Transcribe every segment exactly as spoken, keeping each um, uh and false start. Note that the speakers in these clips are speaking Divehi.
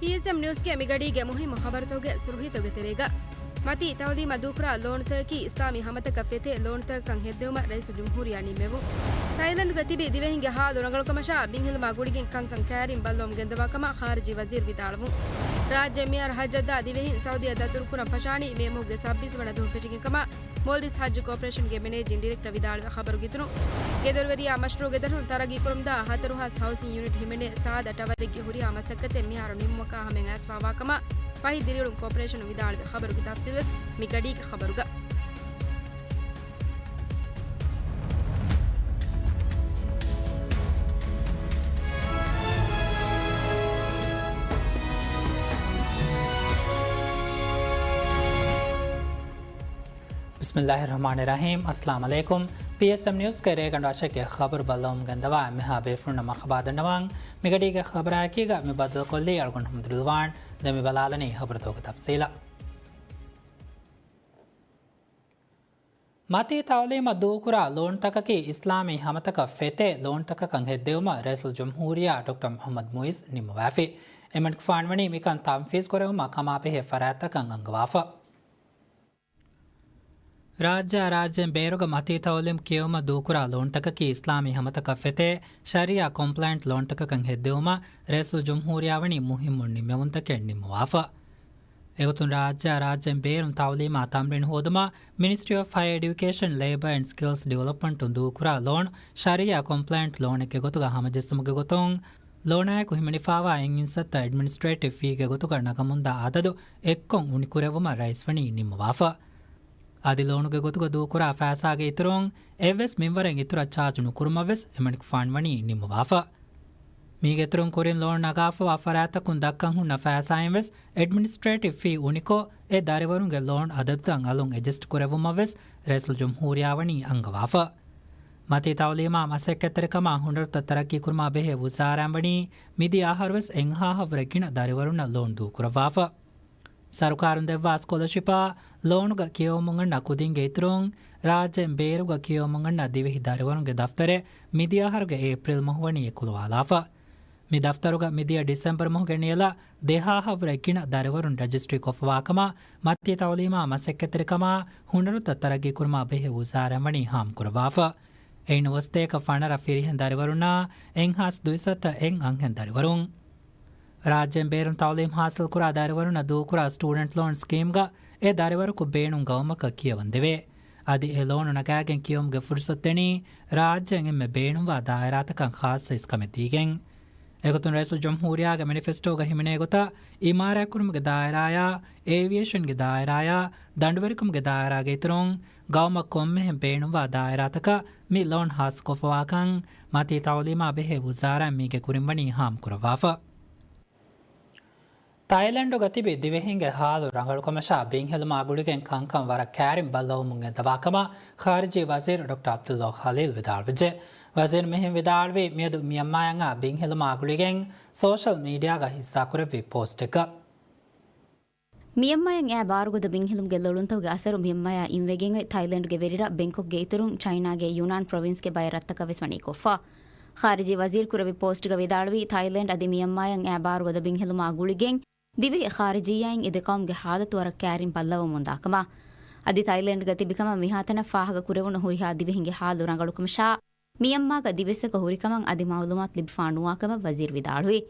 ޕީއެސްއެމް ނިއުސްގެ މިގަޑީގެ މުހިއްމު ޚަބަރުތަކުގެ ސުރުޚީތަކުގެ ތެރޭގަ، މަތީ ތައުލީމަށް ދޫކުރާ ލޯނުތަކަކީ އިސްލާމީ ހަމަތަކަށް ފެތޭ ލޯނުތަކަކަށް ހެއްދެވުމަށް ރައީސުލްޖުމްހޫރިއްޔާ ނިންމެވުން. ތައިލެންޑުގަ ތިބި ދިވެހިންގެ ހާލު ރަނގަޅުކަމަށާ، ބިންހެލުމާ ގުޅިގެން ކަންކަން ކައިރިން ބައްލަވަމުން ގެންދަވާ ކަމަށް ޚާރިޖީ ވަޒީރު ވިދާޅުވުން. ރާއްޖެ މިއަހަރު ހައްޖަށްދާ ދިވެހިން ސައުދީއަށް ދަތުރުކުރަން ފަށާނީ މޭ މަހުގެ ސައްބީސް ވަނަ ދުވަހު ފެށިގެން ކަމަށް މޯލްޑިވްސް ހައްޖު ކޯޕަރޭޝަންގެ މެނޭޖިން ޑިރެކްޓަރ ވިދާޅުވި ޚަބަރުގެ އިތުރުން، ގެދޮރުވެރިޔާ މަޝްރޫޢުގެ ދަށުން ތަރައްގީކުރަމުންދާ ހަތަރު ހާސް ހައުސިން ޔުނިޓް ހިމެނޭ ސާދަ ޓަވަރެއްގެ ހުރިހާ މަސައްކަތެއް މިހާރު ނިމުމަކާ ހަމައަށް އައިސްފަވާ ކަމަށް ފަހި ދިރިއުޅުން ކޯޕަރޭޝަނުން ވިދާޅުވި ޚަބަރުގެ ތަފްސީލްވެސް މި ގަޑީގެ ޚަބަރުގަ. ބިސްމިއްލާހި ރަޙްމާނި ރަޙީމް. އައްސަލާމު ޢަލައިކުމް. ޕީއެސްއެމް ނިއުސްގެ ރޭގަނޑު އަށެއްގެ ޚަބަރު ބައްލަވަމުން ގެންދަވާ އެންމެހާ ބޭފުޅުންނަށް މަރުޙަބާ ދަންނަވަން. މިގަޑީގެ ޚަބަރާއެކީގަ މި ބައްދަލުކޮށްލީ އަޅުގަނޑު ހަމްދު ރިޟްވާން. ދެން މި ބަލާލަނީ ޚަބަރުތަކުގެ ތަފްސީލަށް. މަތީ ތައުލީމަށް ދޫކުރާ ލޯނުތަކަކީ އިސްލާމީ ހަމަތަކަށް ފެތޭ ލޯނުތަކަކަށް ހެއްދެވުމަށް ރައީސުލްޖުމްހޫރިއްޔާ ޑޮކްޓަރ މުޙައްމަދު މުޢިއްޒު ނިންމަވާފި. އެމަނިކުފާނު ވަނީ މިކަން ތަންފީޒު ކުރެވުމަށް ކަމާބެހޭ ފަރާތްތަކަށް އަންގަވާފަ. ރާއްޖެއާ ރާއްޖޭން ބޭރުގަ މަތީ ތައުލީމް ކިޔެވުމަށް ދޫކުރާ ލޯނުތަކަކީ އިސްލާމީ ހަމަތަކަށް ފެތޭ ޝަރީޢާ ކޮމްޕްލައިންޓް ލޯނުތަކަކަށް ހެއްދެވުމަށް ރައީސުލްޖުމްހޫރިއްޔާ ވަނީ މުހިއްމު ނިންމެވުންތަކެއް ނިންމަވާފަ. އެގޮތުން ރާއްޖެއާ ރާއްޖޭން ބޭރުން ތައުލީމާ ތަމްރީނު ހޯދުމަށް މިނިސްޓްރީ އޮފް ހަޔަރ އެޑިއުކޭޝަން، ލޭބަ އެންޑް ސްކިލްސް ޑިވެލޮޕްމަންޓުން ދޫކުރާ ލޯނު ޝަރީޢާ ކޮމްޕްލައިންޓް ލޯނެއްގެ ގޮތުގަ ހަމަޖެއްސުމުގެ ގޮތުން، ލޯނާއެކު ހިމެނިފާވާ އެއް އިންސައްތަ އެޑްމިނިސްޓްރޭޓިވް ފީގެ ގޮތުގަ ނަގަމުންދާ އަދަދު އެއްކޮށް އުނިކުރެއްވުމަށް ރައީސް ވަނީ ނިންމަވާފަ. އަދި ލޯނުގެ ގޮތުގަ ދޫކުރާ ފައިސާގެ އިތުރުން އެއްވެސް މިންވަރެއް އިތުރަށް ޗާޖު ނުކުރުމަށްވެސް އެމަނިކުފާނު ވަނީ ނިންމަވާފަ. މީގެ އިތުރުން ކުރިން ލޯނު ނަގާފަވާ ފަރާތްތަކުން ދައްކަން ހުންނަ ފައިސާއިންވެސް އެޑްމިނިސްޓްރޭޓިވް ފީ އުނިކޮށް، އެ ދަރިވަރުންގެ ލޯން އަދަދުތައް އަލުން އެޑްޖަސްޓް ކުރެއްވުމަށްވެސް ރައީސުލްޖުމްހޫރިއްޔާ ވަނީ އަންގަވާފަ. މަތީ ތައުލީމާ މަސައްކަތްތެރިކަމާ ހުނަރުތައް ތަރައްގީކުރުމާ ބެހޭ ވުޒާރާއިން ވަނީ މިދިޔަ އަހަރުވެސް އެއްހާހަށްވުރެ ގިނަ ދަރިވަރުންނަށް ލޯން ދޫކުރައްވާފަ. ސަރުކާރުން ދެއްވާ ސްކޮލަޝިޕާ، ލޯނުގަ ކިޔެވުމުން އަންނަ ކުދިންގެ އިތުރުން، ރާއްޖޭން ބޭރުގަ ކިޔެވުމުން އަންނަ ދިވެހި ދަރިވަރުންގެ ދަފްތަރެއް މިދިޔަ އަހަރުގެ އޭޕްރިލް މަހު ވަނީ އެކުލަވާލާފަ. މި ދަފްތަރުގަ މިދިޔަ ޑިސެމްބަރު މަހުގެ ނިޔަލަށް ދެހާހަށްވުރެ ގިނަ ދަރިވަރުން ރަޖިސްޓްރީ ކޮށްފަވާ ކަމަށް މަތީ ތައުލީމާ މަސައްކަތްތެރިކަމާ ހުނަރުތައް ތަރައްގީކުރުމާ ބެހޭ ވުޒާރާއިން ވަނީ ހާމަކުރައްވާފަ. އެއިން އޮސްތޭކަ ފަނަރަ ފިރިހެން ދަރިވަރުންނާ އެއްހާސް ދުއިސައްތަ އެއް އަންހެން ދަރިވަރުން. ރާއްޖޭން ބޭރުން ތައުލީމް ހާސިލްކުރާ ދަރިވަރުންނަށް ދޫކުރާ ސްޓޫޑެންޓް ލޯން ސްކީމްގަ އެ ދަރިވަރަކު ބޭނުން ގައުމަކަށް ކިޔަވަން ދެވޭ. އަދި އެ ލޯނު ނަގާގެން ކިޔެވުމުގެ ފުރުސަތު ދެނީ ރާއްޖޭން އެންމެ ބޭނުންވާ ދާއިރާތަކަށް ޚާއްޞަ އިސްކަމެއް ދީގެން. އެގޮތުން ރައީސުލްޖުމްހޫރިއްޔާގެ މެނިފެސްޓޯގަ ހިމެނޭ ގޮތަށް، އިމާރާތްކުރުމުގެ ދާއިރާއާ، އޭވިއޭޝަންގެ ދާއިރާއާ، ދަނޑުވެރިކަމުގެ ދާއިރާގެ އިތުރުން، ގައުމަށް ކޮންމެހެން ބޭނުންވާ ދާއިރާތަކަށް މި ލޯން ހާއްސަކޮށްފަވާކަން މަތީ ތައުލީމާ ބެހޭ ވުޒާރާއިން މީގެ ކުރިން ވަނީ ހާމަކުރައްވާފަ. ތައިލެންޑުގަ ތިބި ދިވެހިންގެ ހާލު ރަނގަޅުކަމަށާ، ބިންހެލުމާ ގުޅިގެން ކަންކަން ވަރަށް ކައިރިން ބައްލަވަމުން ގެންދަވާ ކަމަށް ޚާރިޖީ ވަޒީރު ޑޮކްޓަރ ޢަބްދުﷲ ޚަލީލް ވިދާޅުވެއްޖެ. ވަޒީރު މިހެން ވިދާޅުވީ، މިއަދު މިޔަންމާޔަށް އާ ބިންހެލުމާ ގުޅިގެން ސޯޝަލް މީޑިއާގަ ހިއްސާކުރެއްވި ޕޯސްޓެއްގަ. މިޔަންމާޔަށް އައި ބާރުގަދަ ބިންހެލުމުގެ ލޮޅުންތަކުގެ އަސަރު މިޔަންމާޔާ އިންވެގެން އޮތް ތައިލެންޑްގެ ވެރިރަށް ބެންކޮކްގެ އިތުރުން ޗައިނާގެ ޔުނާން ޕްރޮވިންސްގެ ބައެއް ރަށްތަކަށް ވެސް ވަނީ ކޮށްފަ. ޚާރިޖީ ވަޒީރު ކުރެއްވި ޕޯސްޓްގަ ވިދާޅުވީ، ތައިލެންޑް އަދި މިޔަންމާޔަށް އައި ބާރުގަދަ ބިންހެލުމާ ގުޅިގެން ދިވެހި ޚާރިޖިއްޔާއިން އެ ދެ ޤައުމުގެ ހާލަތު ވަރަށް ކައިރިން ބައްލަވަމުންދާ ކަމަށް. އަދި ތައިލެންޑްގަ ތިބި ކަމަށް މިހާތަނަށް ފާހަގަ ކުރެވުނު ހުރިހާ ދިވެހިންގެ ހާލު ރަނގަޅުކަމަށާ، މިޔަންމާގަ ދިވެއްސަކަށް ހުރިކަމަށް އަދި މައުލޫމާތު ލިބިފާ ނުވާ ކަމަށް ވަޒީރު ވިދާޅުވި.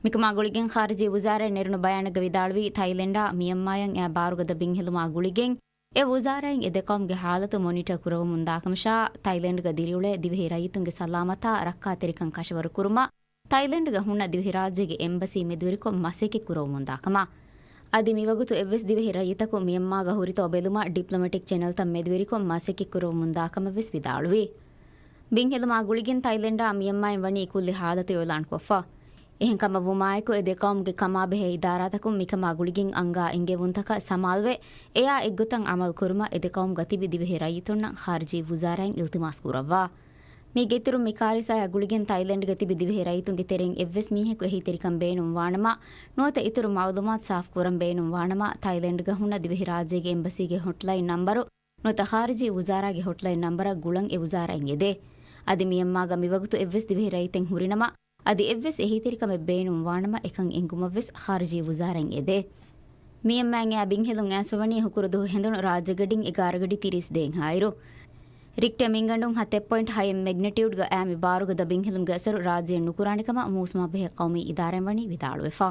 މިކަމާ ގުޅިގެން ޚާރިޖީ ވުޒާރާއިން ނެރުނު ބަޔާނެއްގަ ވިދާޅުވީ، ތައިލެންޑާ މިޔަންމާޔަށް އައި ބާރުގަދަ ބިންހެލުމާ ގުޅިގެން އެ ވުޒާރާއިން އެ ދެ ޤައުމުގެ ހާލަތު މޮނިޓަރ ކުރަވަމުންދާކަމަށާ، ތައިލެންޑްގަ ދިރިއުޅޭ ދިވެހި ރައްޔިތުންގެ ސަލާމަތާ ރައްކާތެރިކަން ކަށަވަރު ކުރުމަށް، ތައިލެންޑްގަ ހުންނަ ދިވެހިރާއްޖޭގެ އެމްބަސީ މެދުވެރިކޮށް މަސައްކަތް ކުރަވަމުންދާކަމަށް. އަދި މިވަގުތު އެއްވެސް ދިވެހި ރައްޔިތަކު މިޔަންމާގަ ހުރިތޯ ބެލުމަށް ޑިޕްލޮމެޓިކް ޗެނަލްތައް މެދުވެރިކޮށް މަސައްކަތް ކުރަވަމުންދާކަމަށްވެސް ވިދާޅުވި. ބިންހެލުމާ ގުޅިގެން ތައިލެންޑާ މިޔަންމާއިން ވަނީ ކުއްލި ހާލަތު އިޢުލާންކޮށްފަ. އެހެންކަމަށްވުމާއެކު، އެ ދެ ޤައުމުގެ ކަމާބެހޭ އިދާރާތަކުން މިކަމާ ގުޅިގެން އަންގާ އެންގެވުންތަކަށް ސަމާލުވެ، އެއާ އެއްގޮތަށް ޢަމަލު ކުރުމަށް އެ ދެ ޤައުމުގަ ތިބި ދިވެހި ރައްޔިތުންނަށް ޚާރިޖީ ވުޒާރާއިން އިލްތިމާސް ކުރައްވާ. މީގެއިތުރުން މި ކާރިސާއާ ގުޅިގެން ތައިލެންޑްގަ ތިބި ދިވެހި ރައްޔިތުންގެ ތެރެއިން އެއްވެސް މީހަކު އެހީތެރިކަން ބޭނުން ވާނަމަ، ނުވަތަ އިތުރު މަޢުލޫމާތު ސާފު ކުރަން ބޭނުން ވާނަމަ، ތައިލެންޑްގަ ހުންނަ ދިވެހި ރާއްޖޭގެ އެމްބަސީގެ ހޮޓްލައިން ނަންބަރު ނުވަތަ ޚާރިޖީ ވުޒާރާގެ ހޮޓްލައިން ނަންބަރަށް ގުޅަން އެ ވުޒާރާއިން އެދޭ. އަދި މިޔަންމާގަ މިވަގުތު އެއްވެސް ދިވެހި ރައްޔިތެއް ހުރިނަމަ، އަދި އެއްވެސް އެހީތެރިކަމެއް ބޭނުން ވާނަމަ އެކަން އެނގުމަށްވެސް ޚާރިޖީ ވުޒާރައިން އެދޭ. މި އެއްމާތް އެއާ ބިންހެލުން އައިސްފަވަނީ ހުކުރު ދުވަހު ހެނދުނު ރާއްޖެގަޑިން އެގާރަ ގަޑި ތިރީސް ދޭއްހާއިރު. ރިކްޓަ މިންގަނޑުން ހަތެއް ޕޮއިންޓް ހައެއް މެގްނިޓިއުޑްގަ އައި މި ބާރުގަ ދަ ބިންހެލުމުގެ އަސަރު ރާއްޖެއިން ނުކުރާނެ ކަމަށް މޫސުމާބެހޭ ޤައުމީ އިދާރާއިން ވަނީ ވިދާޅުވެފަ.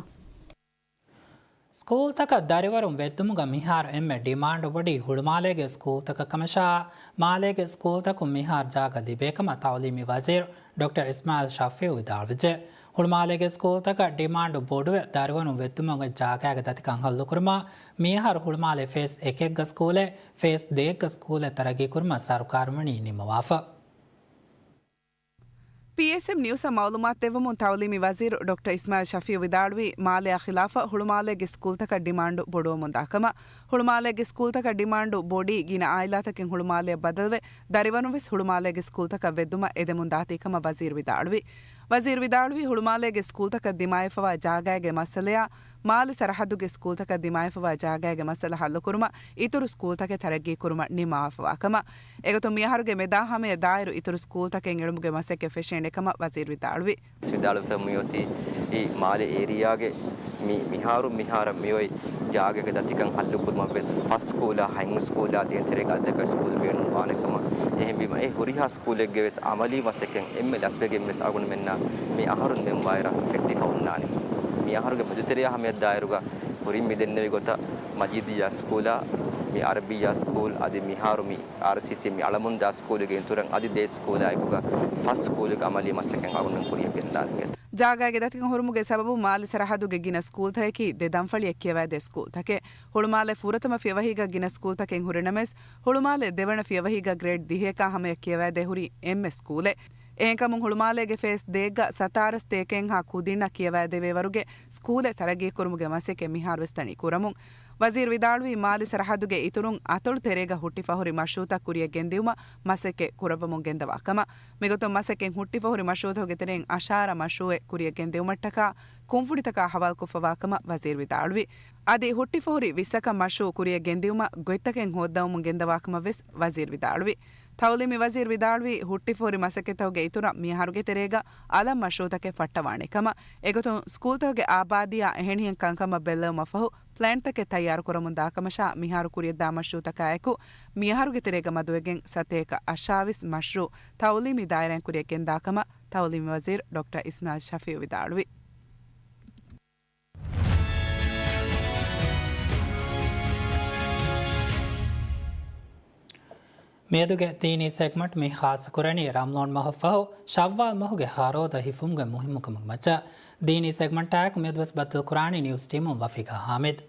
ސްކޫލްތަކަށް ދަރިވަރުން ވެއްދުމުގަ މިހާރު އެންމެ ޑިމާންޑު ބޮޑީ ހުޅުމާލޭގެ ސްކޫލްތަކަށް ކަމަށާ، މާލޭގެ ސްކޫލްތަކުން މިހާރު ޖާގަ ލިބޭ ކަމަށް ތައުލީމީ ވަޒީރު ޑޮކްޓަރ އިސްމާއިލް ޝަފީއު ވިދާޅުވެއްޖެ. ހުޅުމާލޭގެ ސްކޫލްތަކަށް ޑިމާންޑު ބޮޑުވެ، ދަރިވަރުން ވެއްދުމުގެ ޖާގައިގެ ދަތިކަން ހައްލުކުރުމަށް މިއަހަރު ހުޅުމާލޭ ފޭސް އެކެއްގަ ސްކޫލެއް، ފޭސް ދޭއްގަ ސްކޫލެއް ތަރައްގީކުރުމަށް ސަރުކާރުން ވަނީ ނިންމަވާފަ. ޕީއެސްއެމް ނިއުސަށް މައުލޫމާތު ދެއްވަމުން ތައުލީމީ ވަޒީރު ޑޮކްޓަރ އިސްމާއިލް ޝަފީއު ވިދާޅުވީ، މާލެއާ ޚިލާފަށް ހުޅުމާލޭގެ ސްކޫލްތަކަށް ޑިމާންޑު ބޮޑުވަމުންދާ ކަމަށް. ހުޅުމާލޭގެ ސްކޫލްތަކަށް ޑިމާންޑު ބޮޑީ ގިނަ އާއިލާތަކެއް ހުޅުމާލެއަށް ބަދަލުވެ، ދަރިވަރުން ވެސް ހުޅުމާލޭގެ ސްކޫލްތަކަށް ވެއްދުމަށް އެދެމުންދާތީ ކަމަށް ވަޒީރު ވިދާޅުވި. ވަޒީރު ވިދާޅުވީ، ހުޅުމާލޭގެ ސްކޫލްތަކަށް ދިމާވެފަވާ ޖާގައިގެ މައްސަލަޔާ، މާލެ ސަރަހައްދުގެ ސްކޫލްތަކަށް ދިމާވެފަވާ ޖާގައިގެ މައްސަލަ ހައްލުކުރުމަށް އިތުރު ސްކޫލްތަކެއް ތަރައްގީކުރުމަށް ނިންމަވާފަވާ ކަމަށް. އެގޮތުން މިއަހަރުގެ މެދާ ހަމަޔަށް ދާއިރު އިތުރު ސްކޫލްތަކެއް އެޅުމުގެ މަސައްކަތް ފެށޭނެ ކަމަށް ވަޒީރު ވިދާޅުވި. ވިދާޅުވެފަ މިއޮތީ އެ މާލެ އޭރިއާގެ މި މިހާރު މިހާރަށް މިއޮތް ޖާގަގެ ދަތިކަން ހައްލުކުރުމަށް ވެސް ފަސް ސްކޫލާ ހަތް ސްކޫލާ ދޭތެރޭގަ އަދަކަށް ސްކޫލް ބޭނުން ވާނެ ކަމަށް. އެހެންވީމަ އެ ހުރިހާ ސްކޫލެއްގެ ވެސް އަމަލީ މަސައްކަތް އެންމެ ލަސްވެގެން ވެސް އަޅުގަނޑުމެންނަށް މި އަހަރުން ދެން ވާއިރަށް ފެއްޓިފަ އޮންނާނެ. މި އަހަރުގެ މެދުތެރެޔާ ހަމަޔަށް ދާއިރުގަ ކުރިން މި ދެންނެވި ގޮތަށް މަޖީދިއްޔާ ސްކޫލާ، މި އަރަބިއްޔާ ސްކޫލް އަދި މިހާރު މި އާރްސީސީ މި އަޅަމުންދާ ސްކޫލުގެ އިތުރަށް އަދި ދޭއް ސްކޫލާއެކުގަ ފަސް ސްކޫލުގެ އަމަލީ މަސައްކަތް އަޅުގަނޑުމެން ކުރިޔަށް ގެންދާނެ. ޖާގައިގެ ދަތިކަން ހުރުމުގެ ސަބަބުން މާލެ ސަރަހައްދުގެ ގިނަ ސްކޫލްތަކަކީ ދެ ދަންފަޅިއަށް ކިޔަވައިދޭ ސްކޫލްތަކެއް. ހުޅުމާލެ ފުރަތަމަ ފިޔަވަހީގަ ގިނަ ސްކޫލްތަކެއް ހުރިނަމަވެސް، ހުޅުމާލެ ދެވަނަ ފިޔަވަހީގަ ގްރޭޑް ދިހަޔަކާ ހަމަޔަށް ކިޔަވައިދޭ ހުރީ އެންމެ ސްކޫލެއް. އެހެންކަމުން ހުޅުމާލޭގެ ފޭސް ދޭއްގަ ސަތާރަ ސަތޭކައެއްހާ ކުދިންނަށް ކިޔަވައިދެވޭވަރުގެ ސްކޫލެއް ތަރައްގީކުރުމުގެ މަސައްކަތް މިހާރުވެސް ދަނީ ކުރަމުން. ވަޒީރު ވިދާޅުވީ، މާލެ ސަރަހައްދުގެ އިތުރުން އަތޮޅު ތެރޭގަ ހުއްޓިފަ ހުރި މަޝްރޫއުތައް ކުރިޔަށް ގެންދިއުމަށް މަސައްކަތް ކުރައްވަމުން ގެންދަވާ ކަމަށް. މިގޮތުން މަސައްކަތް ހުއްޓިފަ ހުރި މަޝްރޫއުތަކުގެ ތެރެއިން އަށާރަ މަޝްރޫއެއް ކުރިޔަށް ގެންދިއުމަށްޓަކާ ކުންފުނިތަކާ ހަވާލުކޮށްފަވާ ކަމަށް ވަޒީރު ވިދާޅުވި. އަދި ހުއްޓިފަ ހުރި ވިއްސަކަށް މަޝްރޫއު ކުރިޔަށް ގެންދިއުމަށް ގޮތްތަކެއް ހޯއްދަވަމުން ގެންދަވާ ކަމަށް ވެސް ވަޒީރު ވިދާޅުވި. ތައުލީމީ ވަޒީރު ވިދާޅުވީ، ހުއްޓިފަ ހުރި މަސައްކަތްތަކުގެ އިތުރަށް މިއަހަރުގެ ތެރޭގަ އަލަށް މަޝްރޫއުތަކެއް ފައްޓަވާނެ ކަމަށް. އެގޮތުން ސްކޫލްތަކުގެ އާބާދީއާ އެހެނިހެން ކަންކަމަށް ބެއްލެވުމަށްފަހު ޕްލޭންތަކެއް ތައްޔާރުކުރަމުންދާ ކަމަށާ، މިހާރު ކުރިޔަށްދާ މަޝްރޫއުތަކާއެކު މިއަހަރުގެ ތެރޭގަ މަދުވެގެން ސަތޭކަ އަށާވީސް މަޝްރޫއު ތައުލީމީ ދާއިރާއިން ކުރިޔަށް ގެންދާ ކަމަށް ތައުލީމީ ވަޒީރު ޑޮކްޓަރ އިސްމާއިލް ޝަފީއު ވިދާޅުވި. މިއަދުގެ ދީނީ ސެގްމަންޓް މި ޚާއްޞަކުރަނީ ރަމަޟާން މަހަށްފަހު ޝައްވާލް މަހުގެ ހަރޯދަ ހިފުމުގެ މުހިއްމުކަމުގެ މައްޗަށް. ދީނީ ސެގްމަންޓާއެކު މިއަދުވެސް ބައްދަލުކުރާނީ ނިއުސް ޓީމުން ވަފީގާ ހާމިދު.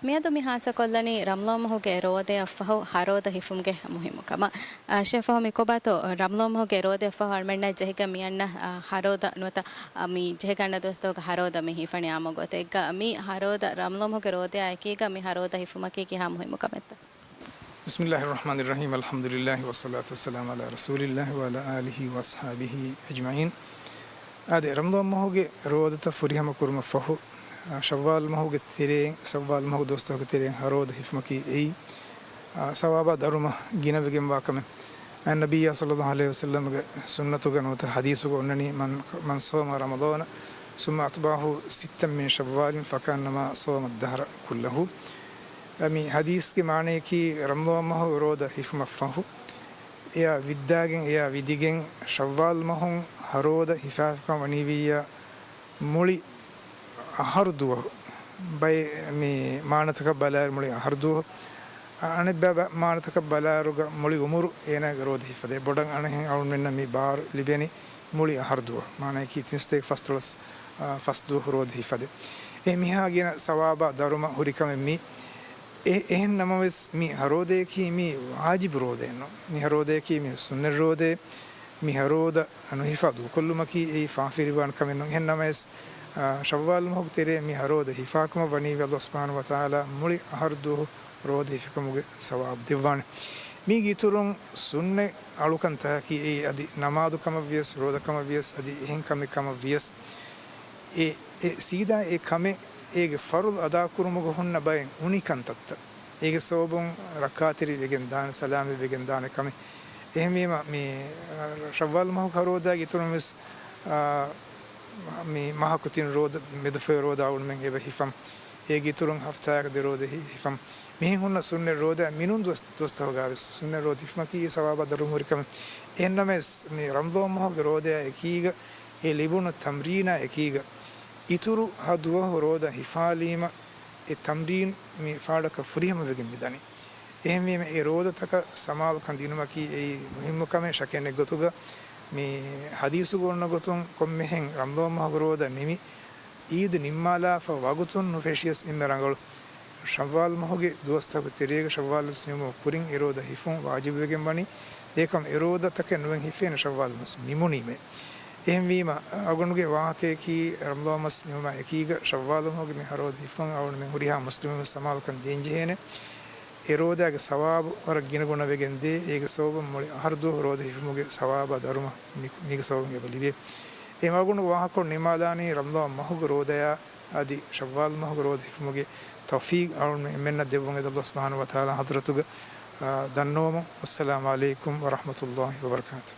މިއަދު މި ޚާއްޞަކޮށްލަނީ ރަމަޟާން މަހުގެ ރޯދަޔަށްފަހު ހަރޯދަ ހިފުމުގެ މުހިއްމުކަމަށް. އާ، ޝެފް ފަހުމީ ކޮބާތޯ ރަމަޟާން މަހުގެ ރޯދަޔަށްފަހު އަޅުމެންނަށް ޖެހިގެން މިއަންނަ، އާ، ހަރޯދަ ނުވަތަ، އާ، މި ޖެހިގެން އަންނަ ދުވަސްތަކުގެ ހަރޯދަ މި ހިފަނީ އާއްމު ގޮތެއްގަ. މި ހަރޯދަ، ރަމަޟާން މަހުގެ ރޯދަޔާ އެކީގަ މި ހަރޯދަ ހިފުމަކީ ކިހާ މުހިއްމު ކަމެއްތޯ؟ بسم الله الرحمن الرحيم، الحمد لله والصلاة والسلام على رسول الله وعلى آله وأصحابه أجمعين. އާދެ، ރަމަޟާން މަހުގެ ރޯދަތައް ފުރިހަމަ ކުރުމަށްފަހު، އާ، ޝައްވާލް މަހުގެ ތެރެއިން، ޝައްވާލް މަހުގެ ދުވަސްތަކުގެ ތެރެއިން ހަރޯދަ ހިފުމަކީ އެއީ، އާ، ސަވާބާ ދަރުމަ ގިނަވެގެންވާ ކަމެއް. އައްނަބިއްޔާ ޞައްލައްލާހު ޢަލައިހި ވަސައްލަމްގެ ސުންނަތުގަ ނުވަތަ ޙަދީޘުގަ އޮންނަނީ، من، من صام رمضان ثم أتبعه ستا من شوال فكأنما صام الدهر كله. މި ޙަދީޘްގެ މާނަޔަކީ، ރަމަޟާން މަހު ރޯދަ ހިފުމަށްފަހު، އެޔާ ވިއްދާގެން، އެޔާ ވިދިގެން، ޝައްވާލް މަހުން ހަރޯދަ ހިފާފިކަން ވަނީވިއްޔާ، މުޅި އަހަރު ދުވަހު، ބައެއް މި މާނަތަކަށް ބަލާއިރު މުޅި އަހަރު ދުވަހު، އަނެއްބައި ބަ-، މާނަތަކަށް ބަލާއިރުގަ މުޅި އުމުރު އޭނާގެ ރޯދަ ހިފަދޭ. ބޮޑަށް އަނެއްހެން އަޅުމެންނަށް މި ބާރު ލިބެނީ މުޅި އަހަރު ދުވަހު. މާނަޔަކީ ތިން ސަތޭކަ ފަސްދޮޅަސް، އާ، ފަސް ދުވަހު ރޯދަ ހިފަދޭ. އެ މިހާ ގިނަ ސަވާބާ ދަރުމަ ހުރި ކަމެއް މީ. އެ-، އެހެން ނަމަވެސް، މި ހަރޯދަޔަކީ މި ވާޖިބު ރޯދައެއް ނޫން. މި ހަރޯދަޔަކީ މި ސުންނަތް ރޯދައެއް. މި ހަރޯދަ ނުހިފާ ދޫކޮށްލުމަކީ އެއީ ފާފަވެރިވާނެ ކަމެއް ނޫން. އެހެން ނަމަވެސް، އާ، ޝައްވާލް މަހުގެ ތެރޭ މި ހަރޯދަ ހިފާކަމަށް ވަނީ ﷲ ސުބްޙާނަހޫ ވަތަޢާލާ މުޅި އަހަރު ދުވަހު ރޯދަ ހިފިކަމުގެ ސަވާބު ދެއްވާނެ. މީގެ އިތުރުން ސުންނަތް އަޅުކަންތަކަކީ އެއީ އަދި ނަމާދު ކަމަށް ވިޔަސް، ރޯދަ ކަމަށް ވިޔަސް، އަދި އެހެން ކަމެއް ކަމަށް ވިޔަސް، އެ، އެ ސީދާ އެ ކަމެއް އޭގެ ފަރުޟު އަދާކުރުމުގަ ހުންނަ ބައެއް އުނި ކަންތައްތައް. އޭގެ ސަބަބުން ރައްކާތެރި ވެގެން ދާނެ، ސަލާމަތް ވެގެން ދާނެ ކަމެއް. އެހެންވީމަ، މި، އަ، ޝައްވާލް މަހު ހަރޯދާގެ އިތުރުން ވެސް، އާ، މި މަހަކު ތިން ރޯދަ، މެދުފޮއި ރޯދަ އަޅުގަނޑުމެން އެބަ ހިފަން. އޭގެ އިތުރުން ހަފްތާއަކަށް ދެ ރޯދަ ހި-، ހިފަން. މިހެން ހުންނަ ސުންނަތް ރޯދަ މިނޫން ދުވަސް، ދުވަސްތަކުގަވެސް ސުންނަތް ރޯދަ ހިފުމަކީ އެ ސަވާބާ ދަރުމަ ހުރި ކަމެއް. އެހެންނަމަވެސް، މި ރަމަޟާން މަހުގެ ރޯދަޔާ އެކީގަ، އެ ލިބުނު ތަމްރީނާ އެކީގަ، އިތުރު ހަ ދުވަހު ރޯދަ ހިފާލީމަ، އެ ތަމްރީން މި ފާޑަކަށް ފުރިހަމަވެގެން މިދަނީ. އެހެންވީމަ، އެ ރޯދަތަކަށް ސަމާލުކަން ދިނުމަކީ އެއީ މުހިއްމު ކަމެއް. ޝަކެއް ނެތް ގޮތުގަ މި ޙަދީޘުގަ އޮންނަ ގޮތުން ކޮންމެހެން ރަމަޟާން މަހުގެ ރޯދަ ނިމި، ޢީދު ނިންމާލާފަ ވަގުތުން ނުފެށިޔަސް އެންމެ ރަނގަޅު. ޝައްވާލް މަހުގެ ދުވަސްތަކު ތެރޭގަ ޝައްވާލް ވެސް ނިމުމުގެ ކުރިން އެ ރޯދަ ހިފުން ވާޖިބުވެގެން ވަނީ. އެކަމް އެ ރޯދަތަކެއް ނުވެން ހިފޭނެ ޝައްވާލް މަސް ނިމުނީމޭ. އެހެންވީމަ، އަޅުގަނޑުގެ ވާހަކަޔަކީ ރަމަޟާން މަސް ނިމުމާ އެކީގަ ޝައްވާލް މަހުގެ މި ހަ ރޯދަ ހިފުން އަޅުގަނޑުމެން ހުރިހާ މުސްލިމުން ސަމާލުކަން ދޭންޖެހޭނެ. އެ ރޯދާގެ ސަވާބު ވަރަށް ގިނަގުނަވެގެން ދޭ. އޭގެ ސަބަބުން މުޅި އަހަރު ދުވަހު ރޯދަ ހިފުމުގެ ސަވާބާ ދަރުމަ މި-، މީގެ ސަބަބުން އެބަ ލިބޭ. އެ މަގުނު ވާހަކަކޮށް ނިމާލާނީ ރަމަޟާން މަހުގެ ރޯދަޔާ އަދި ޝައްވާލް މަހުގެ ރޯދަ ހިފުމުގެ ތައުފީޤް އަޅުގަނޑުމެން އެންމެންނަށް ދެއްވުން އެދި ﷲ ސުބްޙާނަހޫ ވަތަޢާލާ ޙަޟްރަތުގަ، އާ، ދަންނަވަމުން. އައްސަލާމު ޢަލައިކުމް ވަރަޙްމަތުﷲި ވަބަރަކާތުހު.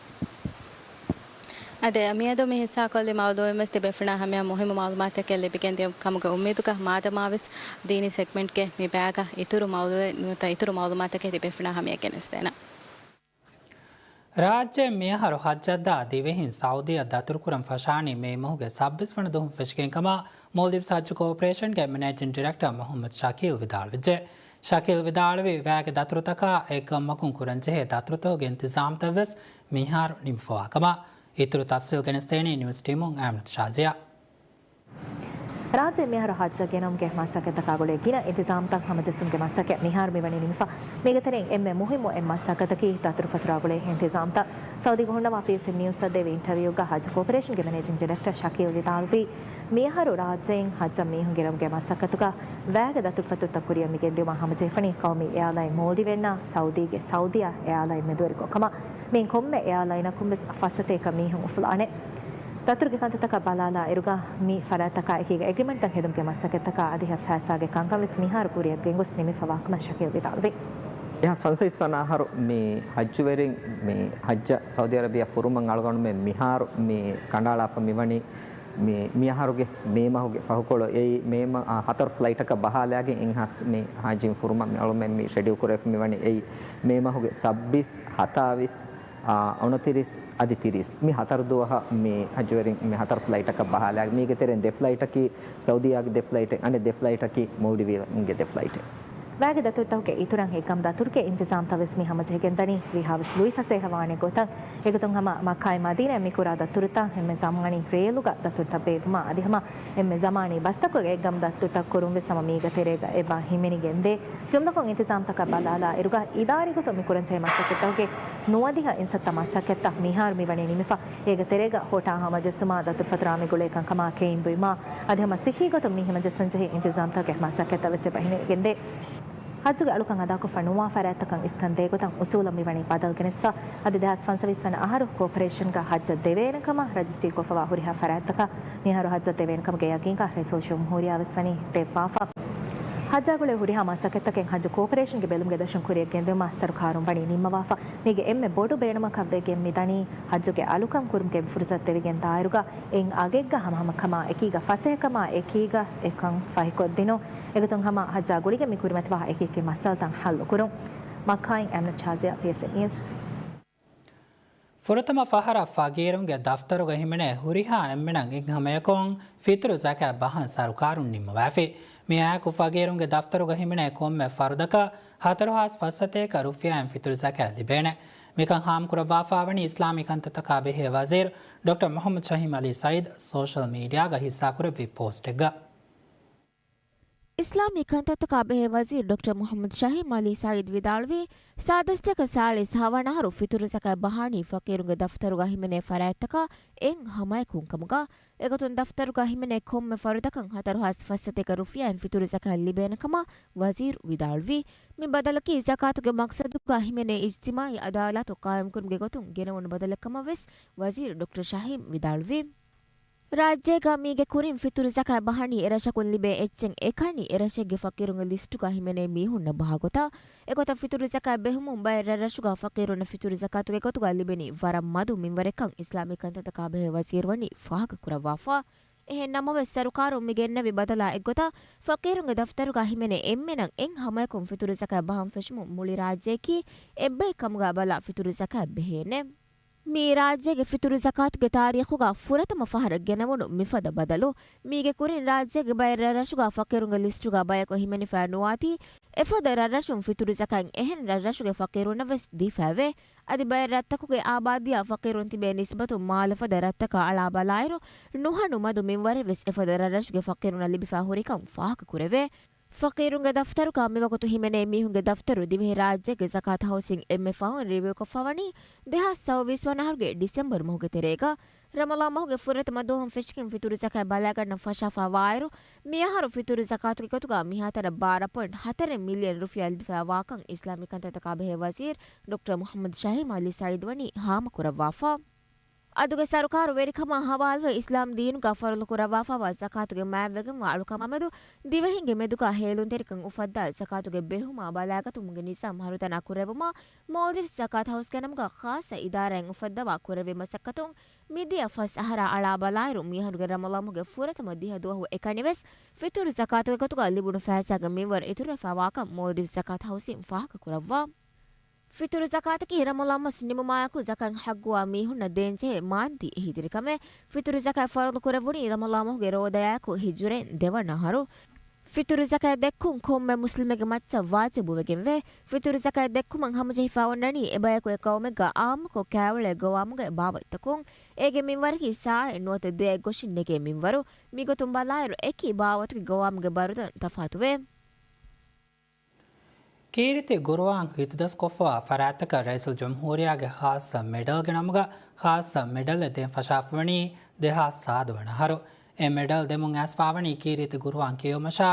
އާދެ، މިއަދު މި ހިއްސާކޮށްލި މައުޟޫޢުވެސް ތިބޭފުޅުންނާ ހަމަޔަށް މުހިއްމު މަޢުލޫމާތުތަކެއް ލިބިގެން ދިޔުން ކަމުގެ އުއްމީދުގަ މާދަމާވެސް ދީނީ ސެގްމެންޓްގެ މި ބައިގަ އިތުރު މައުޟޫޢެއް ނުވަތަ އިތުރު މަޢުލޫމާތަކެއް ތިބޭފުޅުންނާ ހަމަޔަށް ގެނެސްދޭނަން. ރާއްޖެ މިއަހަރު ޙައްޖަށްދާ ދިވެހިން ސައުދީއަށް ދަތުރުކުރަން ފަށާނީ މޭ މަހުގެ ސައްބީސް ވަނަ ދުވަހުން ފެށިގެން ކަމަށް މޯލްޑިވްސް ޙައްޖު ކޯޕަރޭޝަންގެ މެނޭޖިން ޑިރެކްޓަރ މުޙައްމަދު ޝަކީލް ވިދާޅުވެއްޖެ. ޝަކީލް ވިދާޅުވީ، ވައިގެ ދަތުރުތަކާ އެއްގަމުމަކުން ކުރަންޖެހޭ ދަތުރުތަކުގެ އިންތިޒާމްތައްވެސް މިހާރު ނިމިފަވާ ކަމަށް. އިތުރު ތަފްސީލް ގެނެސްދޭނީ ނިއުސް ޓީމުން އަމިނަތު ޝާޒިޔާ. ރާއްޖެ މިހާރު ޙައްޖަށް ގެނައުމުގެ މަސައްކަތްތަކާ ގުޅޭ ގިނަ އިންތިޒާމްތައް ހަމަޖެއްސުމުގެ މަސައްކަތް މިހާރު މިވަނީ ނިމިފަ. މީގެ ތެރެއިން އެންމެ މުހިއްމު އެއް މަސައްކަތަކީ ދަތުރުފަތުރާ ގުޅޭ އިންތިޒާމްތައް. ސައުދީގަ ހުންނަވާ ޕީސީ ނިއުސްއަށް ދެއްވި އިންޓަވިއުގަ ޙައްޖު ކޯޕަރޭޝަންގެ މެނޭޖިން ޑިރެކްޓަރ ޝަކީލް ވިދާޅުވީ، މިއަހަރު ރާއްޖެއިން ޙައްޖަށް މީހުން ގެނައުމުގެ މަސައްކަތުގަ ވައިގެ ދަތުރުފަތުރުތައް ކުރިއަށް މިގެންދިއުމަށް ހަމަޖެހިފަނީ ޤައުމީ އެއާލައިން މޯލްޑިވެއްނާ ސައުދީގެ ސައުދިޔާ އެއާލައިން މެދުވެރިކޮށް ކަމަށް. މިއިން ކޮންމެ އެއާލައިނަކުން ވެސް ފަސް ސަތޭކަ މީހުން އުފުލާނެ. ދަތުރުގެ ކަންތައްތަކަށް ބަލާލާ އިރުގަ މި ފަރާތްތަކާ އެކީގަ އެގްރިމެންޓްތައް ހެދުމުގެ މަސައްކަތްތަކާ އަދިހަ ފައިސާގެ ކަންކަން ވެސް މިހާރު ކުރިއަށް ގެންގޮސް ނިމިފަވާ ކަމަށް ޝަކީލް ވިދާޅުވި. ދެހާސް ފަންސަވީސް ވަނަ އަހަރު މި ޙައްޖުވެރިން މި ޙައްޖަށް ސައުދީ އަރަބިޔާ ފުރުމަށް އަޅުގަނޑުމެން މިހާރު މި ކަނޑައަޅާފަ މިވަނީ މި، މި އަހަރުގެ މޭ މަހުގެ ފަހުކޮޅު އެއީ މޭ މަ-، އާ، ހަތަރު ފްލައިޓަކަށް ބަހާލާގެން އެއްހާސް މި ޙާޖީން ފުރުމަށް މި އަޅުމެން މި ޝެޑިއުލް ކުރެވިފަ މިވަނީ އެއީ މޭ މަހުގެ ސައްބީސް، ހަތާވީސް، އާ، އުނުތިރީސް އަދި ތިރީސް. މި ހަތަރު ދުވަހަށް މި ޙައްޖުވެރިން މި ހަތަރު ފްލައިޓަކަށް ބަހާލާގެން މީގެ ތެރެއިން ދެ ފްލައިޓަކީ ސައުދީއާގެ ދެ ފްލައިޓެއް، އަނެއް ދެ ފްލައިޓަކީ މޯލްޑިވިއިންގެ ދެ ފްލައިޓެއް. ވައިގެ ދަތުރުތަކުގެ އިތުރަށް އެއްގަމް ދަތުރުގެ އިންތިޒާމްތައް ވެސް މި ހަމަޖެހިގެންދަނީ ވީހާވެސް ލުއިފަސޭހަވާނެ ގޮތަށް. އެގޮތުން ހަމަ މައްކާއި މަދީނާއިން މިކުރާ ދަތުރުތައް އެންމެ ޒަމާނީ ރޭލުގަ ދަތުރުތައް ބޭއްވުމާ އަދި ހަމަ އެންމެ ޒަމާނީ ބަސްތަކުގެ އެއްގަމް ދަތުރުތައް ކުރުން ވެސް ހަމަ މީގެ ތެރޭގަ އެބަ ހިމެނިގެންދޭ. ޖުމްލަކޮށް އިންތިޒާމްތަކަށް ބަލާލާ އިރުގަ އިދާރީ ގޮތުން މި ކުރަންޖެހޭ މަސައްކަތްތަކުގެ ނުވަދިހަ އިންސައްތަ މަސައްކަތްތައް މިހާރު މިވަނީ ނިމިފަ. އޭގެ ތެރޭގަ ހޮޓާ ހަމަޖެއްސުމާ، ދަތުރުފަތުރާ މި ގުޅޭ ކަންކަމާ ކެއިން ބުއިމާ އަދި ހަމަ ސިއްހީ ގޮތުން މި ހިމަޖެއްސަންޖެހޭ އިންތިޒާމްތަކުގެ މަސައްކަތްތައް ވެސް އެބަ ހިމެނިގެންދޭ. ޙައްޖުގެ އަޅުކަން އަދާކޮށްފަ ނުވާ ފަރާތްތަކަށް އިސްކަން ދޭގޮތަށް އުސޫލަށް މިވަނީ ބަދަލު ގެނެސްފަ. އަދި ދެހާސް ފަންސަވީސް ވަނަ އަހަރު ކޯޕަރޭޝަންގަ ޙައްޖަށް ދެވޭނެ ކަމަށް ރަޖިސްޓްރީ ކޮށްފަވާ ހުރިހާ ފަރާތްތަކަށް މިހާރު ޙައްޖަށް ދެވޭނެ ކަމުގެ ޔަގީންކަން ރައީސުލްޖުމްހޫރިއްޔާ ވެސް ވަނީ ދެއްވާފަ. ޙައްޖާ ގުޅޭ ހުރިހާ މަސައްކަތްތަކެއް ޙައްޖު ކޯޕަރޭޝަންގެ ބެލުމުގެ ދަށުން ކުރިއަށް ގެންދިއުމަށް ސަރުކާރުން ވަނީ ނިންމަވާފަ. މީގެ އެންމެ ބޮޑު ބޭނުމަކަށް ވެގެން މިދަނީ ޙައްޖުގެ އަލުކަން ކުރުމުގެ ފުރުސަތު ދެވިގެން ދާއިރުގަ އެއް އަގެއްގަ ހަމަހަމަކަމާ އެކީގަ ފަސޭހަކަމާ އެކީގަ އެކަން ފަހިކޮށްދިނުން. އެގޮތުން ހަމަ ޙައްޖާ ގުޅިގެން މި ކުރިމަތިވާ އެކިއެކި މައްސަލަތައް ޙައްލުކުރުން. މައްކާއިން އަމިނަތު ޝާޒިޔާ، ޕީއެސްއެން ނިއުސް. ފުރަތަމަ ފަހަރަށް ފަގީރުންގެ ދަފްތަރުގަ ހިމެނޭ ހުރިހާ އެންމެނަށް އެއްހަމަޔަކުން ފިތުރު ޒަކާތް ބަހަން ސަރުކާރުން ނިންމަވައިފި. މިއާއެކު ފަގީރުންގެ ދަފްތަރުގަ ހިމެނޭ ކޮންމެ ފަރުދަކަށް ހަތަރު ހާސް ފަސް ސަތޭކަ ރުފިޔާއިން ފިތުރު ޒަކާތް ލިބޭނެ. މިކަން ހާމަކުރައްވާފާވަނީ އިސްލާމީ ކަންތައްތަކާ ބެހޭ ވަޒީރު ޑޮކްޓަރ މުޙައްމަދު ޝަހީމް ޢަލީ ސައީދު ސޯޝަލް މީޑިއާގަ ހިއްސާކުރެއްވި ޕޯސްޓެއްގަ. އިސްލާމީ ކަންތައްތަކާ ބެހޭ ވަޒީރު ޑޮކްޓަރ މުޙައްމަދު ޝަހީމް ޢަލީ ސައީދު ވިދާޅުވީ، ސާދަ ސަތޭކަ ސާޅީސް ހަވަނަ އަހަރު ފިތުރު ޒަކާތް ބަހާނީ ފަޤީރުންގެ ދަފްތަރުގަ ހިމެނޭ ފަރާތްތަކަށް އެއް ހަމަޔަކުން ކަމުގަ، އެގޮތުން ދަފްތަރުގަ ހިމެނޭ ކޮންމެ ފަރުދަކަށް ހަތަރު ހާސް ފަސް ސަތޭކަ ރުފިޔާއިން ފިތުރު ޒަކާތް ލިބޭނެ ކަމަށް ވަޒީރު ވިދާޅުވީ. މި ބަދަލަކީ ޒަކާތުގެ މަޤްޞަދުގަ ހިމެނޭ އިޖްތިމާޢީ އަދާލަތު ޤާއިމްކުރުމުގެ ގޮތުން ގެނެވުނު ބަދަލެއް ކަމަށް ވެސް ވަޒީރު ޑޮކްޓަރ ޝަހީމް ވިދާޅުވީ. ރާއްޖޭގަ މީގެ ކުރިން ފިތުރު ޒަކާތް ބަހަނީ އެރަށަކުން ލިބޭ އެއްޗެއް އެކަނި އެރަށެއްގެ ފަޤީރުންގެ ލިސްޓުގަ ހިމެނޭ މީހުންނަށް ބަހާގޮތަށް. އެގޮތަށް ފިތުރު ޒަކާތް ބެހުމުން ބައެއް ރަށްރަށުގަ ފަޤީރުންނަށް ފިތުރު ޒަކާތުގެ ގޮތުގަ ލިބެނީ ވަރަށް މަދު މިންވަރެއްކަން އިސްލާމީ ކަންތައްތަކާ ބެހޭ ވަޒީރު ވަނީ ފާހަގަކުރައްވާފަ. އެހެން ނަމަވެސް، ސަރުކާރުން މި ގެންނެވި ބަދަލާ އެއްގޮތަށް، ފަޤީރުންގެ ދަފްތަރުގަ ހިމެނޭ އެންމެނަށް އެއް ހަމަޔަކުން ފިތުރު ޒަކާތް ބަހަން ފެށުމުން މުޅި ރާއްޖެއަކީ އެއްބައެއް ކަމުގަ ބަލާ ފިތުރު ޒަކާތް ބެހޭނެ. މި ރާއްޖޭގެ ފިތުރު ޒަކާތުގެ ތާރީޚުގަ ފުރަތަމަ ފަހަރަށް ގެނެވުނު މިފަދަ ބަދަލު. މީގެ ކުރިން ރާއްޖޭގެ ބައެއް ރަށްރަށުގަ ފަޤީރުންގެ ލިސްޓުގަ ބަޔަކު ހިމެނިފަ ނުވާތީ، އެފަދަ ރަށްރަށުން ފިތުރު ޒަކާތް އެހެން ރަށްރަށުގެ ފަޤީރުންނަށް ވެސް ދީފައެވެ. އަދި ބައެއް ރަށްތަކުގެ އާބާދީއާ ފަޤީރުން ތިބޭ ނިސްބަތުން މާލެފަދަ ރަށްތަކާ އަޅާ ބަލާއިރު، ނުހަނު މަދު މިންވަރެއް ވެސް އެފަދަ ރަށްރަށުގެ ފަޤީރުންނަށް ލިބިފަ ހުރިކަން ފާހަގަކުރެވޭ. ފަޤީރުންގެ ދަފްތަރުގަ މިވަގުތު ހިމެނޭ މީހުންގެ ދަފްތަރު ދިވެހި ރާއްޖޭގެ ޒަކާތު ހައުސިން އެންމެ ފަހުން ރިވިއުކޮށްފަވަނީ ދެހާސް ސައުވީސް ވަނަ އަހަރުގެ ޑިސެމްބަރު މަހުގެ ތެރޭގަ. ރަމަޟާން މަހުގެ ފުރަތަމަ ދުވަހުން ފެށިގެން ފިތުރު ޒަކާތް ބަލައިގަންނަން ފަށާފަ ވާއިރު، މިއަހަރު ފިތުރު ޒަކާތުގެ ގޮތުގަ މިހާތަނަށް ބާރަ ޕޮއިންޓް ހަތަރެއް މިލިއަން ރުފިޔާ ލިބިފަ ވާކަން އިސްލާމީ ކަންތައްތަކާ ބެހޭ ވަޒީރު ޑޮކްޓަރ މުޙައްމަދު ޝަހީމް ޢަލީ ސަޢީދު ވަނީ ހާމަކުރައްވާފަ. އަދުގެ ސަރުކާރު ވެރިކަމާ ހަވާލުވެ، އިސްލާމް ދީނުގަ ފަރުޟު ކުރައްވާފަވާ ޒަކާތުގެ މާތްވެގެންވާ އަޅުކަމާމެދު ދިވެހިންގެ މެދުގަ ހޭލުންތެރިކަން އުފައްދާ، ޒަކާތުގެ ބެހުމާ ބަލާގަތުމުގެ ނިޒާމް ހަރުދަނާ ކުރެވުމާ، މޯލްޑިވްސް ޒަކާތު ހައުސްގެ ނަމުގަ ޚާއްޞަ އިދާރާއިން އުފައްދަވާ ކުރެއްވި މަސައްކަތުން މިދިޔަ ފަސް އަހަރާ އަޅާ ބަލާއިރު، މިއަހަރުގެ ރަމަޟާން މަހުގެ ފުރަތަމަ ދިހަ ދުވަހު އެކަނިވެސް ފިތުރު ޒަކާތުގެ ގޮތުގަ ލިބުނު ފައިސާގެ މިންވަރު އިތުރުވެފަ ވާކަން މޯލްޑިވްސް ޒަކާތު ހައުސިން ފާހަގަކުރައްވާ. ފިތުރު ޒަކާތަކީ ރަމަޟާން މަސް ނިމުމާއެކު ޒަކާތް ހައްގުވާ މީހުންނަށް ދޭންޖެހޭ މާންދީ އެހީތެރިކަމެއް. ފިތުރު ޒަކާތް ފަރުޟު ކުރެވުނީ ރަމަޟާން މަހުގެ ރޯދަޔާއެކު ހިޖުރައިން ދެވަނަ އަހަރު. ފިތުރު ޒަކާތް ދެއްކުން ކޮންމެ މުސްލިމެއްގެ މައްޗަށް ވާޖިބުވެގެންވޭ. ފިތުރު ޒަކާތް ދެއްކުމަށް ހަމަޖެހިފަ އޮންނަނީ އެބަޔަކު އެ ޤައުމެއްގަ އާއްމުކޮށް ކާވެޅޭ ގޮވާމުގެ ބާވަތްތަކުން. އޭގެ މިންވަރަކީ ސާއެއް ނުވަތަ ދެއަތް ގޮށިން ނެގޭ މިންވަރު. މިގޮތުން ބަލާއިރު، އެކި ބާވަތުގެ ގޮވާމުގެ ބަރުދަން ތަފާތުވޭ. ކީރިތި ޤުރުއާން ހިތުދަސްކޮށްފަވާ ފަރާތްތަކަށް ރައީސުލްޖުމްހޫރިއްޔާގެ ޚާއްޞަ މެޑަލްގެ ނަމުގަ ޚާއްޞަ މެޑަލެއް ދޭން ފަށާފަވަނީ ދެހާސް ސާދަ ވަނަ އަހަރު. އެ މެޑަލް ދެމުން އައިސްފަވަނީ ކީރިތި ޤުރުއާން ކިޔެވުމަށާ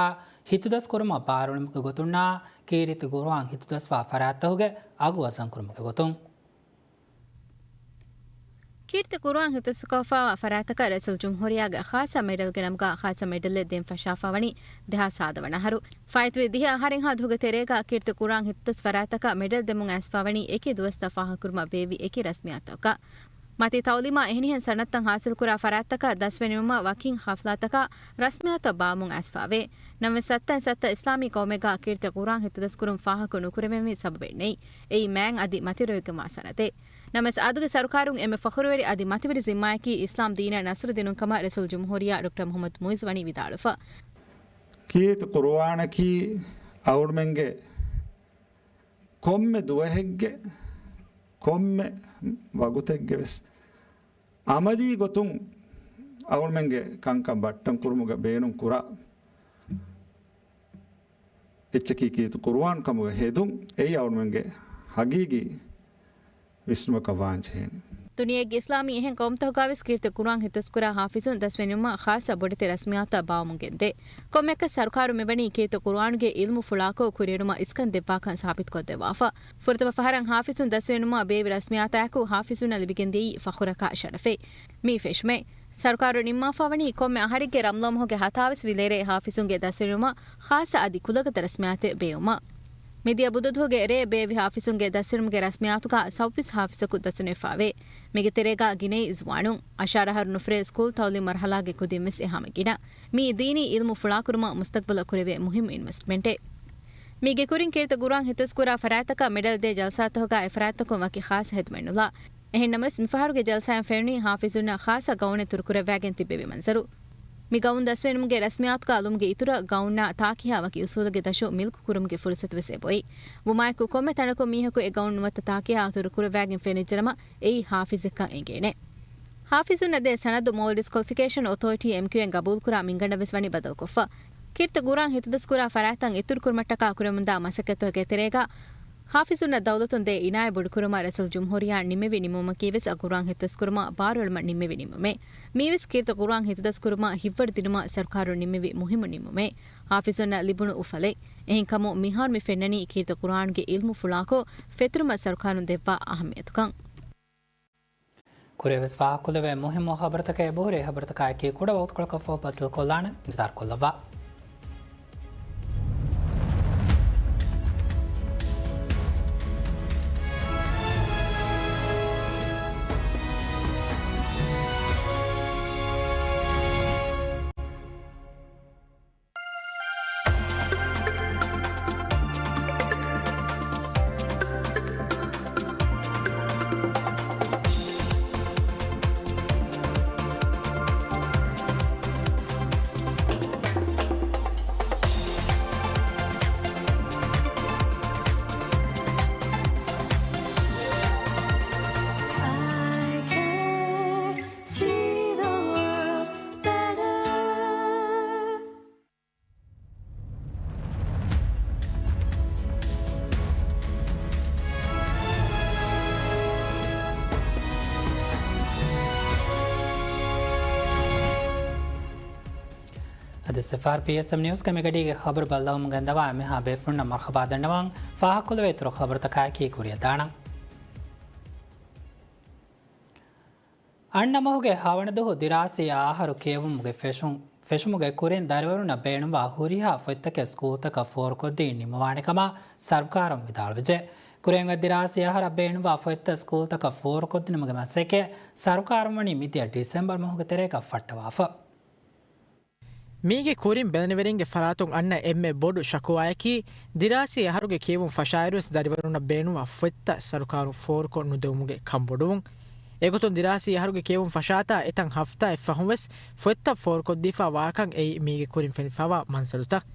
ހިތުދަސްކުރުމަށް ބާރުއެޅުމުގެ ގޮތުންނާ ކީރިތި ޤުރުއާން ހިތުދަސްވާ ފަރާތްތަކުގެ އަގު ވަޒަންކުރުމުގެ ގޮތުން. ކީރިތި ޤުރުއާން ހިތުދަސްކޮށްފަވާ ފަރާތްތަކަށް ރައީސުލްޖުމްހޫރިއްޔާގެ ޚާއްޞަ މެޑަލްގެ ނަމުގަ ޚާއްޞަ މެޑަލެއް ދޭން ފަށާފަވަނީ ދެހާސް ސާދަ ވަނަ އަހަރު. ފާއިތުވި ދިހަ އަހަރެއްހާ ދުވަހުގެ ތެރޭގަ ކީރިތި ޤުރުއާން ހިތުދަސް ފަރާތްތަކަށް މެޑަލް ދެމުން އައިސްފަވަނީ އެކި ދުވަސްތައް ފާހަގަކުރުމަށް ބޭއްވި އެކި ރަސްމިއްޔާތުތަކަށް. މަތީ ތައުލީމާ އެހެނިހެން ސަނަދުތައް ހާސިލްކުރާ ފަރާތްތަކަށް ދަސްވެ ނިމުމަށް ވަކިން ހަފްލާތަކަށް ރަސްމިއްޔާތުތައް ބާއްވަމުން އައިސްފަވޭ. ނަމަވެސް ސައްތައިން ސައްތަ އިސްލާމީ ޤައުމެއްގަ ކީރިތި ޤުރުއާން ހިތުދަސްކުރުން ފާހަގަކޮށް ނުކުރެވެންވީ ސަބަބެއް ނެތް. އެއީ މާތް އަދި މަތިވެރިވެގެންވާ ސަނަދެއް. ނަމަވެސް އަދުގެ ސަރުކާރުން އެންމެ ފަޚުރުވެރި އަދި މަތިވެރި ޒިންމާއަކީ އިސްލާމް ދީނަށް ނަޞްރު ދިނުން ކަމަށް ރައީސުލްޖުމްހޫރިއްޔާ ޑޮކްޓަރ މުޙައްމަދު މުޢިއްޒު ވަނީ ވިދާޅުވެފަ. ކީރިތި ޤުރުއާނަކީ އަޅުގަނޑުމެންގެ ކޮންމެ ދުވަހެއްގެ ކޮންމެ ވަގުތެއްގެ ވެސް އަމަލީ ގޮތުން އަޅުގަނޑުމެންގެ ކަންކަން ބައްޓަން ކުރުމުގަ ބޭނުން ކުރާ އެއްޗަކީ ކީރިތި ޤުރުއާން ކަމުގަ ހެދުން. އެއީ އަޅުގަނޑުމެންގެ ހަގީގީ ވިސްނުމަކަށް ވާން ޖެހޭނެ. ދުނިޔޭގެ އިސްލާމީ އެހެން ޤައުމުތަކުގަ ވެސް ކީރިތި ޤުރުއާން ހިތުދަސްކުރާ ޙާފިޒުން ދަސްވެ ނިމުމަށް ޚާއްޞަ ބޮޑެތި ރަސްމިއްޔާތުތައް ބާއްވަމުން ގެންދޭ. ކޮންމެއަކަސް ސަރުކާރުން މިވަނީ ކީރިތި ޤުރުއާނުގެ ޢިލްމު ފުޅާކޮށް ކުރިއެރުމަށް އިސްކަން ދެއްވާކަން ސާބިތުކޮށްދެއްވާފަ. ފުރަތަމަ ފަހަރަށް ޙާފިޒުން ދަސްވެ ނިމުމަށް ބޭއްވި ރަސްމިއްޔާތާއެކު ޙާފިޒުންނަށް ލިބިގެންދިޔައީ ފަޚުރަކާ ޝަރަފެއް. މި ފެށުމެއް ސަރުކާރު ނިންމާފަވަނީ ކޮންމެ އަހަރެއްގެ ރަމަޟާން މަހުގެ ހަތާވީސް ވިލޭރޭ ޙާފިޒުންގެ ދަސްވެރިވުމަށް ޚާއްޞަ އަދި ކުލަގަދަ ރަސްމިއްޔާތެއް ބޭއްވުމަށް. މިދިޔަ ބުދުދުވަހުގެ ރޭ ބޭއްވި ޙާފިޒުންގެ ދަސްވެރިވުމުގެ ރަސްމިއްޔާތުގަ ސައުވީސް ޙާފިޒަކު ދަސްވެފަވޭ. މީގެ ތެރޭގަ ގިނައީ ޒުވާނުން. އަށާރަ އަހަރު ނުފުރޭ ސްކޫލް ތައުލީމް މަރުޙަލާގެ ކުދިން ވެސް އެހާމެ ގިނަ. މިއީ ދީނީ ޢިލްމު ފުޅާކުރުމަށް މުސްތަޤްބަލަށް ކުރެވޭ މުހިއްމު އިންވެސްޓްމަންޓެއް. މީގެ ކުރިން ކީރިތި ޤުރުއާން ހިތުދަސްކުރާ ފަރާތްތަކަށް މެޑަލް ދޭ ޖަލްސާތަކުގަ އެ ފަރާތްތަކުން ވަކި ޚާއްޞަ ހެދުމެއްނުލާ. އެހެންނަމަވެސް، މިފަހަރުގެ ޖަލްސާއިން ފެނުނީ ޙާފިޒުންނަށް ޚާއްޞަ ގައުނެއް ތުރުކުރައްވާގެން ތިއްބެވި މަންޒަރު. މި ގައުން ދަސްވެނުމުގެ ރަސްމިއްޔާތުގަ އަލުމުގެ އިތުރަށް ގައުންނާ ތާކިހާ ވަކި އުސޫލުގެ ދަށު މިލްކު ކުރުމުގެ ފުރުޞަތު ވެސް އެބޮތް. ވުމާއެކު، ކޮންމެ ތަނަކުން މީހަކު އެ ގައުން ނުވަތަ ތާކިހާ ތުރުކުރައްވާގެން ފެނިއްޖެނަމަ، އެއީ ޙާފިޒެއްކަން އެނގޭނެ. ޙާފިޒުންނަށް ދޭ ސަނަދު މޯލްޑިވްސް ކޮލިފިކޭޝަން އޮތޯރިޓީ، އެމްކިއުއޭން ގަބޫލުކުރާ މިންގަނޑަށް ވެސް ވަނީ ބަދަލުކޮށްފަ. ކީރިތި ޤުރުއާން ހިތުދަސްކުރާ ފަރާތްތައް އިތުރުކުރުމަށްޓަކާ ކުރެވެމުންދާ މަސައްކަތްތަކުގެ ތެރޭގަ، ޙާފިޒުންނަށް ދައުލަތުން ދޭ އިނާޔަތް ބޮޑުކުރުމަށް ރައީސުލްޖުމްހޫރިއްޔާ ނިންމެވި ނިންމުމަކީ ވެސް ޤުރުއާން ހިތުދަސްކުރުމަށް ބާރުއެޅުމަށް ނިންމެވި ނިންމުމެއް. މީވެސް ކީރިތި ޤުރުއާން ހިތުދަސްކުރުމަށް ހިތްވަރު ދިނުމަށް ސަރުކާރުން ނިންމެވި މުހިއްމު ނިންމުމެއް. ޙާފިޒުންނަށް ލިބުނު އުފަލެއް. އެހެންކަމުން މިހާރު މި ފެންނަނީ ކީރިތި ޤުރުއާނުގެ ޢިލްމު ފުޅާކޮށް ފެތުރުމަށް ސަރުކާރުން ދެއްވާ އަހައްމިޔަތުކަން. ކުރިއަށް ވެސް ފާހަގަކޮށްލެވޭ މުހިއްމު ޚަބަރުތަކެއް އެބަހުރި. ޚަބަރުތަކާއެކީ ކުޑަ ވަގުތުކޮޅަކަށްފަހު ބައްދަލުކޮށްލާނެ. އިންތިޒާރުކޮށްލައްވާ. I can see the world better. އަދި ސިފާރް ޕީއެސްއެމް ނިއުސްގެ މިގަޑީގެ ޚަބަރު ބައްލަވަމުން ގެންދަވާ އެންމެހާ ބޭފުޅުންނަށް މަރުޙަބާ ދަންނަވަން. ފާހަގަކޮށްލެވޭ އިތުރު ޚަބަރުތަކާއެކީ ކުރިއަށް ދާނަން. އަންނަ މަހުގެ ހަވަނަ ދުހު ދިރާސީ އަހަރު ކިޔެވުމުގެ ފެށުން، ފެށުމުގެ ކުރިން ދަރިވަރުންނަށް ބޭނުންވާ ހުރިހާ ފޮތްތަކެއް ސްކޫލްތަކަށް ފޯރުކޮށްދީ ނިންމަވާނެ ކަމަށް ސަރުކާރުން ވިދާޅުވެއްޖެ. ކުރިއަށް އޮތް ދިރާސީ އަހަރަށް ބޭނުންވާ ފޮތްތައް ސްކޫލްތަކަށް ފޯރުކޮށްދިނުމުގެ މަސައްކަތް ސަރުކާރުން ވަނީ މިދިޔަ ޑިސެމްބަރު މަހުގެ ތެރޭގަ ފައްޓަވާފަ. މީގެ ކުރިން ބެލެނިވެރިންގެ ފަރާތުން އަންނަ އެންމެ ބޮޑު ޝަކުވާއަކީ، ދިރާސީ އަހަރުގެ ކިޔެވުން ފަށާއިރުވެސް ދަރިވަރުންނަށް ބޭނުންވާ ފޮތްތައް ސަރުކާރުން ފޯރުކޮށް ނުދެވުމުގެ ކަންބޮޑުވުން. އެގޮތުން ދިރާސީ އަހަރުގެ ކިޔެވުން ފަށާތާ އެތައް ހަފްތާއެއް ފަހުންވެސް ފޮތްތައް ފޯރުކޮށްދީފާ ވާކަން އެއީ މީގެ ކުރިން ފެނިފާވާ މަންޒަރުތައް.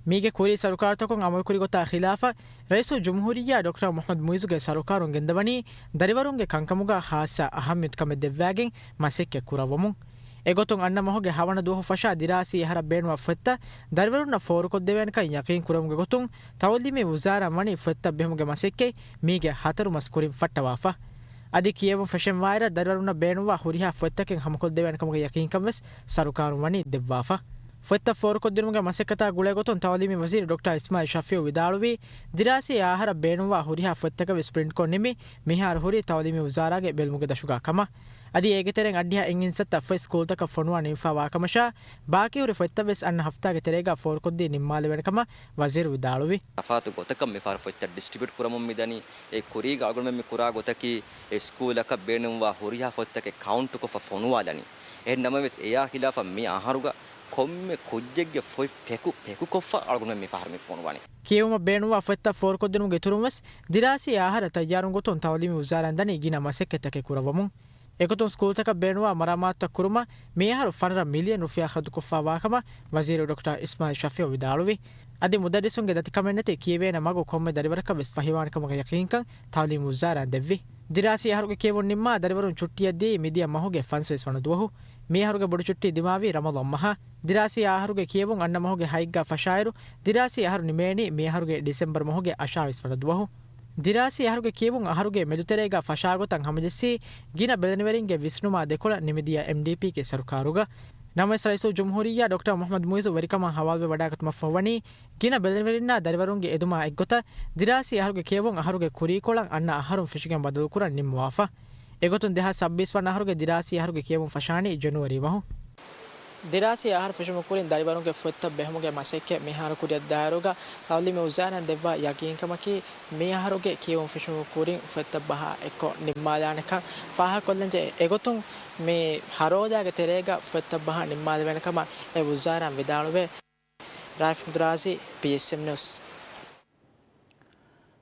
މީގެ ކުރީ ސަރުކާރުތަކުން އަމަލުކުރި ގޮތާ ޚިލާފަށް، ރައީސުލްޖުމްހޫރިއްޔާ ޑޮކްޓަރ މުޙައްމަދު މުޢިއްޒުގެ ސަރުކާރުން ގެންދަވަނީ ދަރިވަރުންގެ ކަންކަމުގަ ޚާއްޞަ އަހައްމިޔަތުކަމެއް ދެއްވާގެން މަސައްކަތް ކުރައްވަމުން. އެގޮތުން އަންނަ މަހުގެ ހަވަނަ ދުވަހު ފަށާ ދިރާސީ އަހަރަށް ބޭނުންވާ ފޮތްތައް ދަރިވަރުންނަށް ފޯރުކޮށްދެވޭނެކަން ޔަޤީން ކުރެވުމުގެ ގޮތުން، ތަޢުލީމީ ވުޒާރާ ވަނީ ފޮތްތައް ބެހުމުގެ މަސައްކަތް މީގެ ހަތަރު މަސް ކުރިން ފައްޓަވާފަ. އަދި ކިޔެވުން ފެށެން ވާއިރަށް ދަރިވަރުންނަށް ބޭނުންވާ ހުރިހާ ފޮތްތަކެއް ހަމަކޮށްދެވޭނެ ކަމުގެ ޔަޤީންކަން ވެސް ސަރުކާރުން ވަނީ ދެއްވާފަ. ފޮތްތައް ފޯރުކޮށްދިނުމުގެ މަސައްކަތާ ގުޅޭގޮތުން ތަޢުލީމީ ވަޒީރު ޑޮކްޓަރ އިސްމާއިލް ޝަފީޢު ވިދާޅުވީ، ދިރާސީ އަހަރަށް ބޭނުންވާ ހުރިހާ ފޮތްތަކެއް ވެސް ޕްރިންޓްކޮށް ނިމި، މިހާރު ހުރީ ތަޢުލީމީ ވުޒާރާގެ ބެލުމުގެ ދަށުގާ ކަމަށް. އަދި އޭގެ ތެރެއިން އަށްޑިހަ އެއް އިންސައްތަ ފޮތް ސްކޫލްތަކަށް ފޮނުވާ ނިމިފާ ވާކަމަށާ، ބާކީ ހުރި ފޮތްތައް ވެސް އަންނަ ހަފްތާގެ ތެރޭގަ ފޯރުކޮށްދީ ނިންމާލެވޭނެ ކަމަށް ވަޒީރު ވިދާޅުވި. ތަފާތު ގޮތަކަށް މިފަހަރު ފޮތްތައް ޑިސްޓްރިބިއުޓް ކުރަމުން މިދަނީ. އެ ކުރީގަ އަޅުގަނޑުމެން މި ކުރާ ގޮތަކީ، އެ ސްކޫލަކަށް ބޭނުންވާ ހުރިހާ ފޮތްތަކެއް ކައުންޓުކޮށްފަ ފޮނުވާލަނީ. އެހެން ނަމަވެސް، އެޔާ ޚިލާފަށް މި އަހަރުގަ ކޮންމެ ކުއްޖެއްގެ ފޮތް ޕެކު ޕެކުކޮށްފަ އަޅުގަނޑުމެން މި ފަހަރު މި ފޮނުވަނީ. ކިޔެވުމަށް ބޭނުންވާ ފޮތްތައް ފޯރުކޮށްދިނުމުގެ އިތުރުން ވެސް، ދިރާސީ އަހަރަށް ތައްޔާރުވުމުގެ ގޮތުން ތަޢުލީމީ ވުޒާރާން ދަނީ ގިނަ މަސައްކަތްތަކެއް ކުރައްވަމުން. އެގޮތުން ސްކޫލްތަކަށް ބޭނުންވާ މަރާމާތުތައް ކުރުމަށް މިއަހަރު ފަނަރަ މިލިއަން ރުފިޔާ ޚަރަދުކޮށްފާ ވާކަމަށް ވަޒީރު ޑޮކްޓަރ އިސްމާއިލް ޝަފީޢު ވިދާޅުވި. އަދި މުދައްރިސުންގެ ދަތިކަމެއްނެތި ކިޔެވޭނެ މަގު ކޮންމެ ދަރިވަރަކަށް ވެސް ފަހިވާނެ ކަމުގެ ޔަޤީންކަން ތަޢުލީމު ވުޒާރާން ދެއްވި. ދިރާސީ އަހަރުގެ ކިޔެވުން ނިންމާ ދަރިވަރުން ޗުއްޓީއަށް ދިޔައީ މިދިޔަ މަހުގެ ފަންސަވީސް ވަނަ ދުވަހު. މި އަހަރުގެ ބޮޑު ޗުއްޓީ ދިމާވީ ރަމަޟާން މަހަށް. ދިރާސީ އަހަރުގެ ކިޔެވުން އަންނަ މަހުގެ ހައެއްގަ ފަށާއިރު، ދިރާސީ އަހަރު ނިމޭނީ މި އަހަރުގެ ޑިސެމްބަރު މަހުގެ އަށާވީސް ވަނަ ދުވަހު. ދިރާސީ އަހަރުގެ ކިޔެވުން އަހަރުގެ މެދުތެރޭގަ ފަށާގޮތަށް ހަމަޖެއްސީ، ގިނަ ބެލެނިވެރިންގެ ވިސްނުމާ ދެކޮޅަށް ނިމިދިޔަ އެމްޑީޕީގެ ސަރުކާރުގަ. ނަމަވެސް، ރައީސުލްޖުމްހޫރިއްޔާ ޑޮކްޓަރ މުޙައްމަދު މުޢިއްޒު ވެރިކަމާ ހަވާލުވެ ވަޑާގަތުމަށްފަހު ވަނީ، ގިނަ ބެލެނިވެރިންނާ ދަރިވަރުންގެ އެދުމާ އެއްގޮތަށް، ދިރާސީ އަހަރުގެ ކިޔެވުން އަހަރުގެ ކުރީކޮޅަށް އަންނަ އަހަރުން ފެށިގެން ބަދަލުކުރަން ނިންމަވާފަ. އެގޮތުން، ދެހާސް ސައްބީސް ވަނަ އަހަރުގެ ދިރާސީ އަހަރުގެ ކިޔެވުން ފަށާނީ ޖެނުއަރީ މަހު. ދިރާސީ އަހަރު ފެށުމުގެ ކުރިން ދަރިވަރުންގެ ފޮތްތައް ބެހުމުގެ މަސައްކަތް މިހާރު ކުރިއަށް ދާއިރުގަ ތަޢުލީމީ ވުޒާރާން ދެއްވާ ޔަގީންކަމަކީ، މި އަހަރުގެ ކިޔެވުން ފެށުމުގެ ކުރިން ފޮތްތައް ބަހާ އެއްކޮށް ނިންމާލާނެކަން. ފާހަގަކޮށްލަންޖެހޭ، އެގޮތުން މި ހަރޯދާގެ ތެރޭގަ ފޮތްތައް ބަހާ ނިންމާލެވޭނެ ކަމަށް އެ ވުޒާރާން ވިދާޅުވޭ. ރާއިފް ދުރާޒީ، ޕީއެސްއެމް ނިއުސް.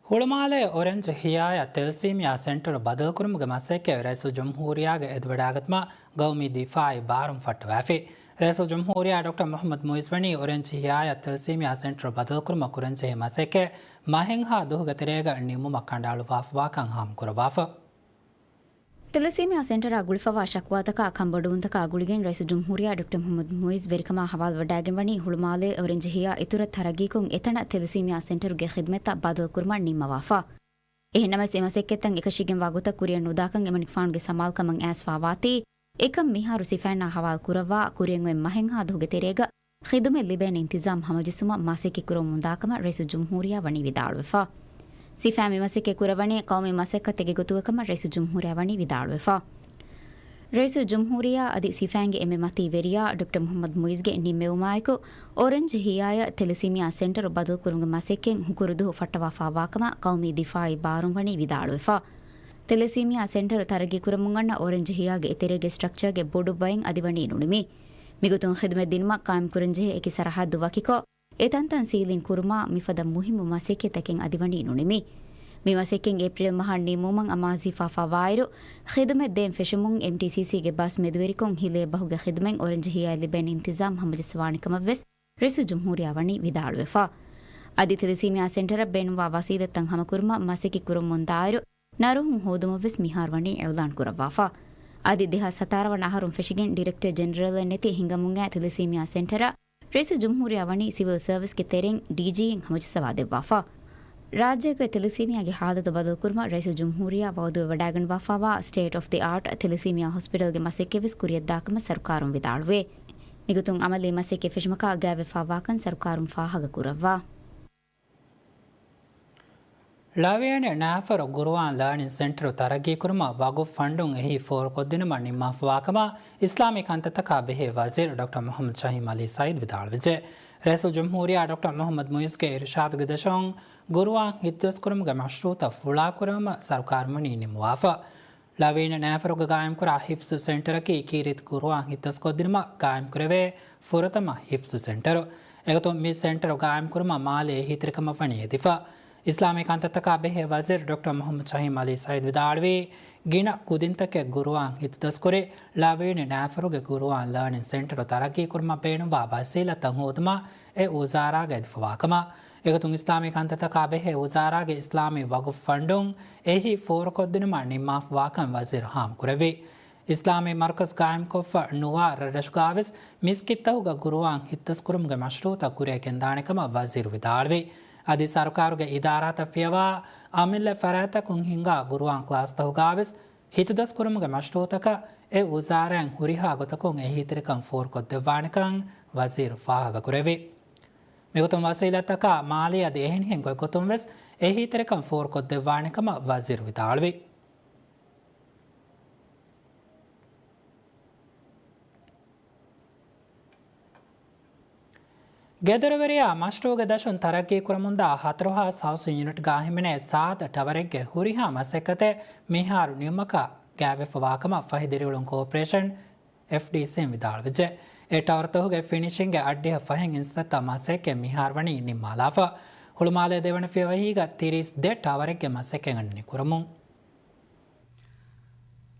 ހުޅުމާލޭ އޮރެންޖް ހިޔާޔަށް ތެލަސީމިއާ ސެންޓަރު ބަދަލުކުރުމުގެ މަސައްކަތް ރައީސުލްޖުމްހޫރިއްޔާގެ އެދިވަޑާގަތުމަށް ގައުމީ ދިފާއީ ބާރުން ފައްޓަވައިފި. ރައީސުލްޖުމްހޫރިއްޔާ ޑޮކްޓަރ މުޙައްމަދު މުޢިއްޒު ވަނީ އޮރެންޖް ހިޔާޔަށް ތެލަސީމިއާ ސެންޓަރު ބަދަލުކުރުމަށް ކުރަންޖެހޭ މަސައްކަތް މަހެއްހާ ދުވަހުގެ ތެރޭގަ ނިމުމަށް ކަނޑައަޅުއްވާފަވާކަން ހާމަކުރައްވާފަ. ތެލަސީމިއާ ސެންޓަރާ ގުޅިފަވާ ޝަކުވާތަކާ ކަންބޮޑުވުންތަކާ ގުޅިގެން ރައީސުލްޖުމްހޫރިއްޔާ ޑޮކްޓަރ މުޙައްމަދު މުޢިއްޒު ވެރިކަމާ ހަވާލުވެވަޑައިގެންވަނީ ހުޅުމާލޭ އޮރެންޖް ހިޔާ އިތުރަށް ތަރައްގީކޮށް އެތަނަށް ތެލަސީމިއާ ސެންޓަރުގެ ޚިދުމަތްތައް ބަދަލުކުރުމަށް ނިންމަވާފަ. އެހެންނަމަވެސް، އެ މަސައްކަތްތައް އެކަށީގެންވާ ގޮތަށް ކުރިއަށް ނުދާކަން އެމަނިކުފާނުގެ ސަމާލުކަމަށް އައިސްފާވާތީ، އެކަން މިހާރު ސިފައިންނާ ހަވާލު ކުރައްވާ، ކުރިއަށް އޮތް މަހެއްހާ ދުވަހުގެ ތެރޭގަ ޚިދުމަތް ލިބޭނެ އިންތިޒާމް ހަމަޖެއްސުމަށް މަސައްކަތް ކުރަމުން ދާކަމަށް ރައީސުލްޖުމްހޫރިއްޔާ ވަނީ ވިދާޅުވެފަ. ސިފައިން މި މަސައްކަތް ކުރައްވަނީ ޤައުމީ މަސައްކަތެއްގެ ގޮތުގަ ކަމަށް ރައީސުލްޖުމްހޫރިއްޔާ ވަނީ ވިދާޅުވެފަ. ރައީސުލްޖުމްހޫރިއްޔާ އަދި ސިފައިންގެ އެންމެ މަތީ ވެރިޔާ ޑޮކްޓަރ މުޙައްމަދު މުޢިއްޒުގެ ނިންމެވުމާއެކު، އޮރެންޖް ހިޔާޔަށް ތެލެސީމިއާ ސެންޓަރު ބަދަލުކުރުމުގެ މަސައްކަތް ހުކުރުދުހު ފައްޓަވާފާވާކަމަށް ޤައުމީ ދިފާޢީ ބާރުން ވަނީ ވިދާޅުވެފަ. ތެލެސީމިއާ ސެންޓަރު ތަރައްގީކުރަމުން އަންނަ އޮރެންޖް ހިޔާގެ އެތެރޭގެ ސްޓްރަކްޗާގެ ބޮޑު ބައެއް އަދި ވަނީ ނުނިމި. މިގޮތުން ޚިދުމަތް ދިނުމަށް ޤާއިމްކުރަންޖެހޭ އެކި ސަރަޙައްދު ވަކިކޮށް، އެތަންތަން ސީލިން ކުރުމާ މިފަދަ މުހިއްމު މަސައްކަތްތަކެއް އަދި ވަނީ ނުނިމި. މި މަސައްކަތް އޭޕްރީލް މަހަށް ނިންމުމަށް އަމާޒުވެފާފާވާއިރު، ޚިދުމަތް ދޭން ފެށުމުން އެމްޓީސީސީގެ ބަސް މެދުވެރިކޮށް ހިލޭ ބަހުގެ ޚިދުމަތް އޮރެންޖް ހިޔާއަށް ލިބޭނެ އިންތިޒާމް ހަމަޖައްސަވާނެ ކަމަށްވެސް ރައީސުލްޖުމްހޫރިއްޔާ ވަނީ ވިދާޅުވެފަ. އަދި ތެލެސީމިއާ ސެންޓަރަށް ބޭނުންވާ ވަސީލަތްތައް ހަމަކުރުމަށް މަސައްކަތް ކުރަމުންދާއިރު، ނަރުހުން ހޯދުމަށްވެސް މިހާރު ވަނީ އިޢުލާން ކުރައްވާފަ. އަދި ދެހާސް ހަތާރަ ވަނަ އަހަރުން ފެށިގެން ޑިރެކްޓަރ ޖެނެރަލެއް ނެތި ހިނގަމުން އައި ތެލެސީމިއާ ސެންޓަރަށް ރައީސުލްޖުމްހޫރިއްޔާ ވަނީ ސިވިލް ސަރވިސްގެ ތެރެއިން ޑީޖީއިން ހަމަޖައްސަވާ ދެއްވާފަ. ރާއްޖޭގެ ތެލެސީމިއާގެ ހާލަތު ބަދަލުކުރުމަށް ރައީސުލްޖުމްހޫރިއްޔާ ވައުދުވެވަޑައިގަންނަވާފާވާ ސްޓޭޓް އޮފް ދި އާޓް ތެލެސީމިއާ ހޮސްޕިޓަލްގެ މަސައްކަތްވެސް ކުރިއަށްދާކަމަށް ސަރުކާރުން ވިދާޅުވޭ. މިގޮތުން އަމަލީ މަސައްކަތް ފެށުމަކާ ގާތްވެފާވާކަން ސަރުކާރުން ފާހަގަކުރައްވާ. ޅަވިޔަނި ނައިފަރު ގުރުއާން ލާނިން ސެންޓަރު ތަރައްގީކުރުމަށް ވަގުފް ފަންޑުން އެހީ ފޯރުކޮށްދިނުމަށް ނިންމާފަވާކަމަށް އިސްލާމީ ކަންތައްތަކާ ބެހޭ ވަޒީރު ޑޮކްޓަރ މުޙައްމަދު ޝަހީމް އަލީ ސައީދު ވިދާޅުވެއްޖެ. ރައީސުލްޖުމްހޫރިއްޔާ ޑޮކްޓަރ މުޙައްމަދު މުޢިއްޒުގެ އިރުޝާދުގެ ދަށުން ގުރުއާން ހިތުދަސްކުރުމުގެ މަޝްރޫޢުތައް ފުޅާކުރުމަށް ސަރުކާރުން ވަނީ ނިންމުވާފަ. ޅަވިޔަނި ނައިފަރުގަ ގާއިމްކުރާ ޙިފްޒު ސެންޓަރަކީ ކީރިތި ގުރުއާން ހިތުދަސްކޮށްދިނުމަށް ގާއިމްކުރެވޭ ފުރަތަމަ ޙިފްޒު ސެންޓަރު. އެގޮތުން މި ސެންޓަރު ގާއިމްކުރުމަށް މާލީ އެހީތެރިކަމަށް ވަނީ އެދިފަ. އިސްލާމީ ކަންތައްތަކާ ބެހޭ ވަޒީރު ޑޮކްޓަރ މުޙައްމަދު ޝަހީމް އަލީ ސައީދު ވިދާޅުވީ، ގިނަ ކުދިންތަކެއް ގުރުއާން ހިތުދަސްކުރި ޅަވިޔަނި ނައިފަރުގެ ގުރުއާން ލާނިން ސެންޓަރު ތަރައްގީކުރުމަށް ބޭނުންވާ ވަސީލަތްތައް ހޯދުމަށް އެ ވުޒާރާގަ އެދިފަވާކަމަށް. އެގޮތުން އިސްލާމީ ކަންތައްތަކާ ބެހޭ ވުޒާރާގެ އިސްލާމީ ވަގުފް ފަންޑުން އެހީ ފޯރުކޮށްދިނުމަށް ނިންމާފަވާކަން ވަޒީރު ހާމަކުރެއްވި. އިސްލާމީ މަރުކަޒް ގާއިމްކޮށްފަ ނުވާ ރަށްރަށުގާވެސް މިސްކިތްތަކުގަ ގުރުއާން ހިތުދަސްކުރުމުގެ މަޝްރޫޢުތައް ކުރިއަށް ގެންދާނެ ކަމަށް ވަޒީރު ވިދާޅުވި. އަދި ސަރުކާރުގެ އިދާރާތައް ފިޔަވާ އަމިއްލަ ފަރާތްތަކުން ހިންގާ ގުރުއާން ކްލާސްތަކުގާވެސް ހިތުދަސްކުރުމުގެ މަޝްރޫޢުތަކަށް އެ ވުޒާރާއިން ހުރިހާ ގޮތަކުން އެހީތެރިކަން ފޯރުކޮށްދެއްވާނެކަން ވަޒީރު ފާހަގަކުރެއްވި. މިގޮތުން ވަސީލަތްތަކާ މާލީ އަދި އެހެނިހެން ގޮތްގޮތުން ވެސް އެހީތެރިކަން ފޯރުކޮށްދެއްވާނެ ކަމަށް ވަޒީރު ވިދާޅުވި. ގެދޮރުވެރިޔާ މަޝްރޫޢުގެ ދަށުން ތަރައްގީ ކުރަމުންދާ ހަތަރު ހާސް ހައުސިން ޔުނިޓްގަ ހިމެނޭ ސާދަ ޓަވަރެއްގެ ހުރިހާ މަސައްކަތެއް މިހާރު ނިމުމަކަށް ގާތްވެފަވާކަމަށް ފަހި ދިރިއުޅުން ކޯޕަރޭޝަން، އެފްޑީސީން، ވިދާޅުވެއްޖެ. އެ ޓަވަރުތަކުގެ ފިނިޝިންގ އައްޑިހަ ފަހެއް އިންސައްތަ މަސައްކަތް މިހާރު ވަނީ ނިންމާލާފަ. ހުޅުމާލޭ ދެވަނަ ފިޔަވަހީގަ ތިރީސް ދެ ޓަވަރެއްގެ މަސައްކަތް އަންނަނީ ކުރަމުން.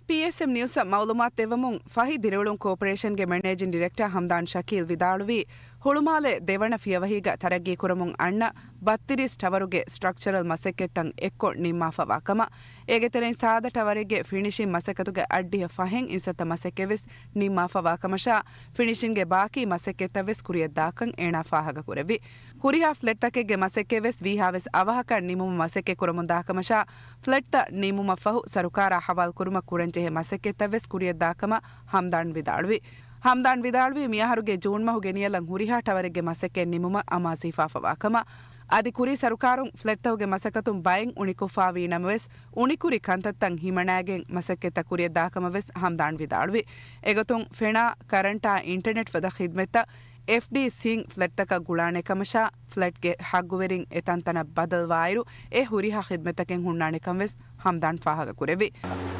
ޕީއެސްއެމް ނިއުސްއަށް މައުލޫމާތު ދެއްވަމުން، ފަހި ދިރިއުޅުން ކޯޕަރޭޝަންގެ މެނޭޖިން ޑިރެކްޓާ ހަމްދާން ޝަކީލް ވިދާޅުވީ، ހުޅުމާލެ ދެވަނަ ފިޔަވަހީގަ ތަރައްގީކުރަމުން އަންނަ ބައްތިރީސް ޓަވަރުގެ ސްޓްރަކްޗަރަލް މަސައްކަތްތައް އެއްކޮށް ނިންމާފަވާ ކަމަށް، އޭގެ ތެރެއިން ސާދަ ޓަވަރެއްގެ ފިނިޝިން މަސައްކަތުގެ އައްޑިހަ ފަހެއް އިންސައްތަ މަސައްކަތްވެސް ނިންމާފަވާ ކަމަށާ، ފިނިޝިންގެ ބާކީ މަސައްކަތްތައްވެސް ކުރިއަށްދާކަން އޭނާ ފާހަގަކުރެއްވި. ހުރިހާ ފްލެޓްތަކެއްގެ މަސައްކަތްވެސް ވީހާވެސް އަވަހަކަށް ނިމުމަށް މަސައްކަތް ކުރަމުންދާކަމަށާ، ފްލެޓްތައް ނިމުމަށްފަހު ސަރުކާރާ ހަވާލުކުރުމަށް ކުރަންޖެހޭ މަސައްކަތްތައްވެސް ކުރިއަށްދާކަމަށް ހަމްދާން ވިދާޅުވި. ހަމްދާން ވިދާޅުވީ، މިއަހަރުގެ ޖޫން މަހު ގެނިޔަލަން ހުރިހާ ޓަވަރެއްގެ މަސައްކަތް ނިމުމަށް އަމާޒު ހިފާފަވާކަމަށް. އަދި ކުރީ ސަރުކާރުން ފްލެޓްތަކުގެ މަސައްކަތުން ބައެއް އުނިކޮށްފާވީ ނަމަވެސް، އުނިކުރި ކަންތައްތައް ހިމަނައިގެން މަސައްކަތްތައް ކުރިއަށްދާކަމަށްވެސް ހަމްދާން ވިދާޅުވި. އެގޮތުން ފެނާ، ކަރަންޓާ، އިންޓަނެޓް ފަދަ ޚިދްމަތްތައް އެފްޑީސީން ފްލެޓްތަކަށް ގުޅާނެ ކަމަށާ، ފްލެޓްގެ ހައްގުވެރިން އެތަންތަނަށް ބަދަލުވާއިރު، އެ ހުރިހާ ޚިދްމަތްތަކެއް ހުންނާނެކަން ވެސް ހަމްދާން ފާހަގަކުރެއްވި.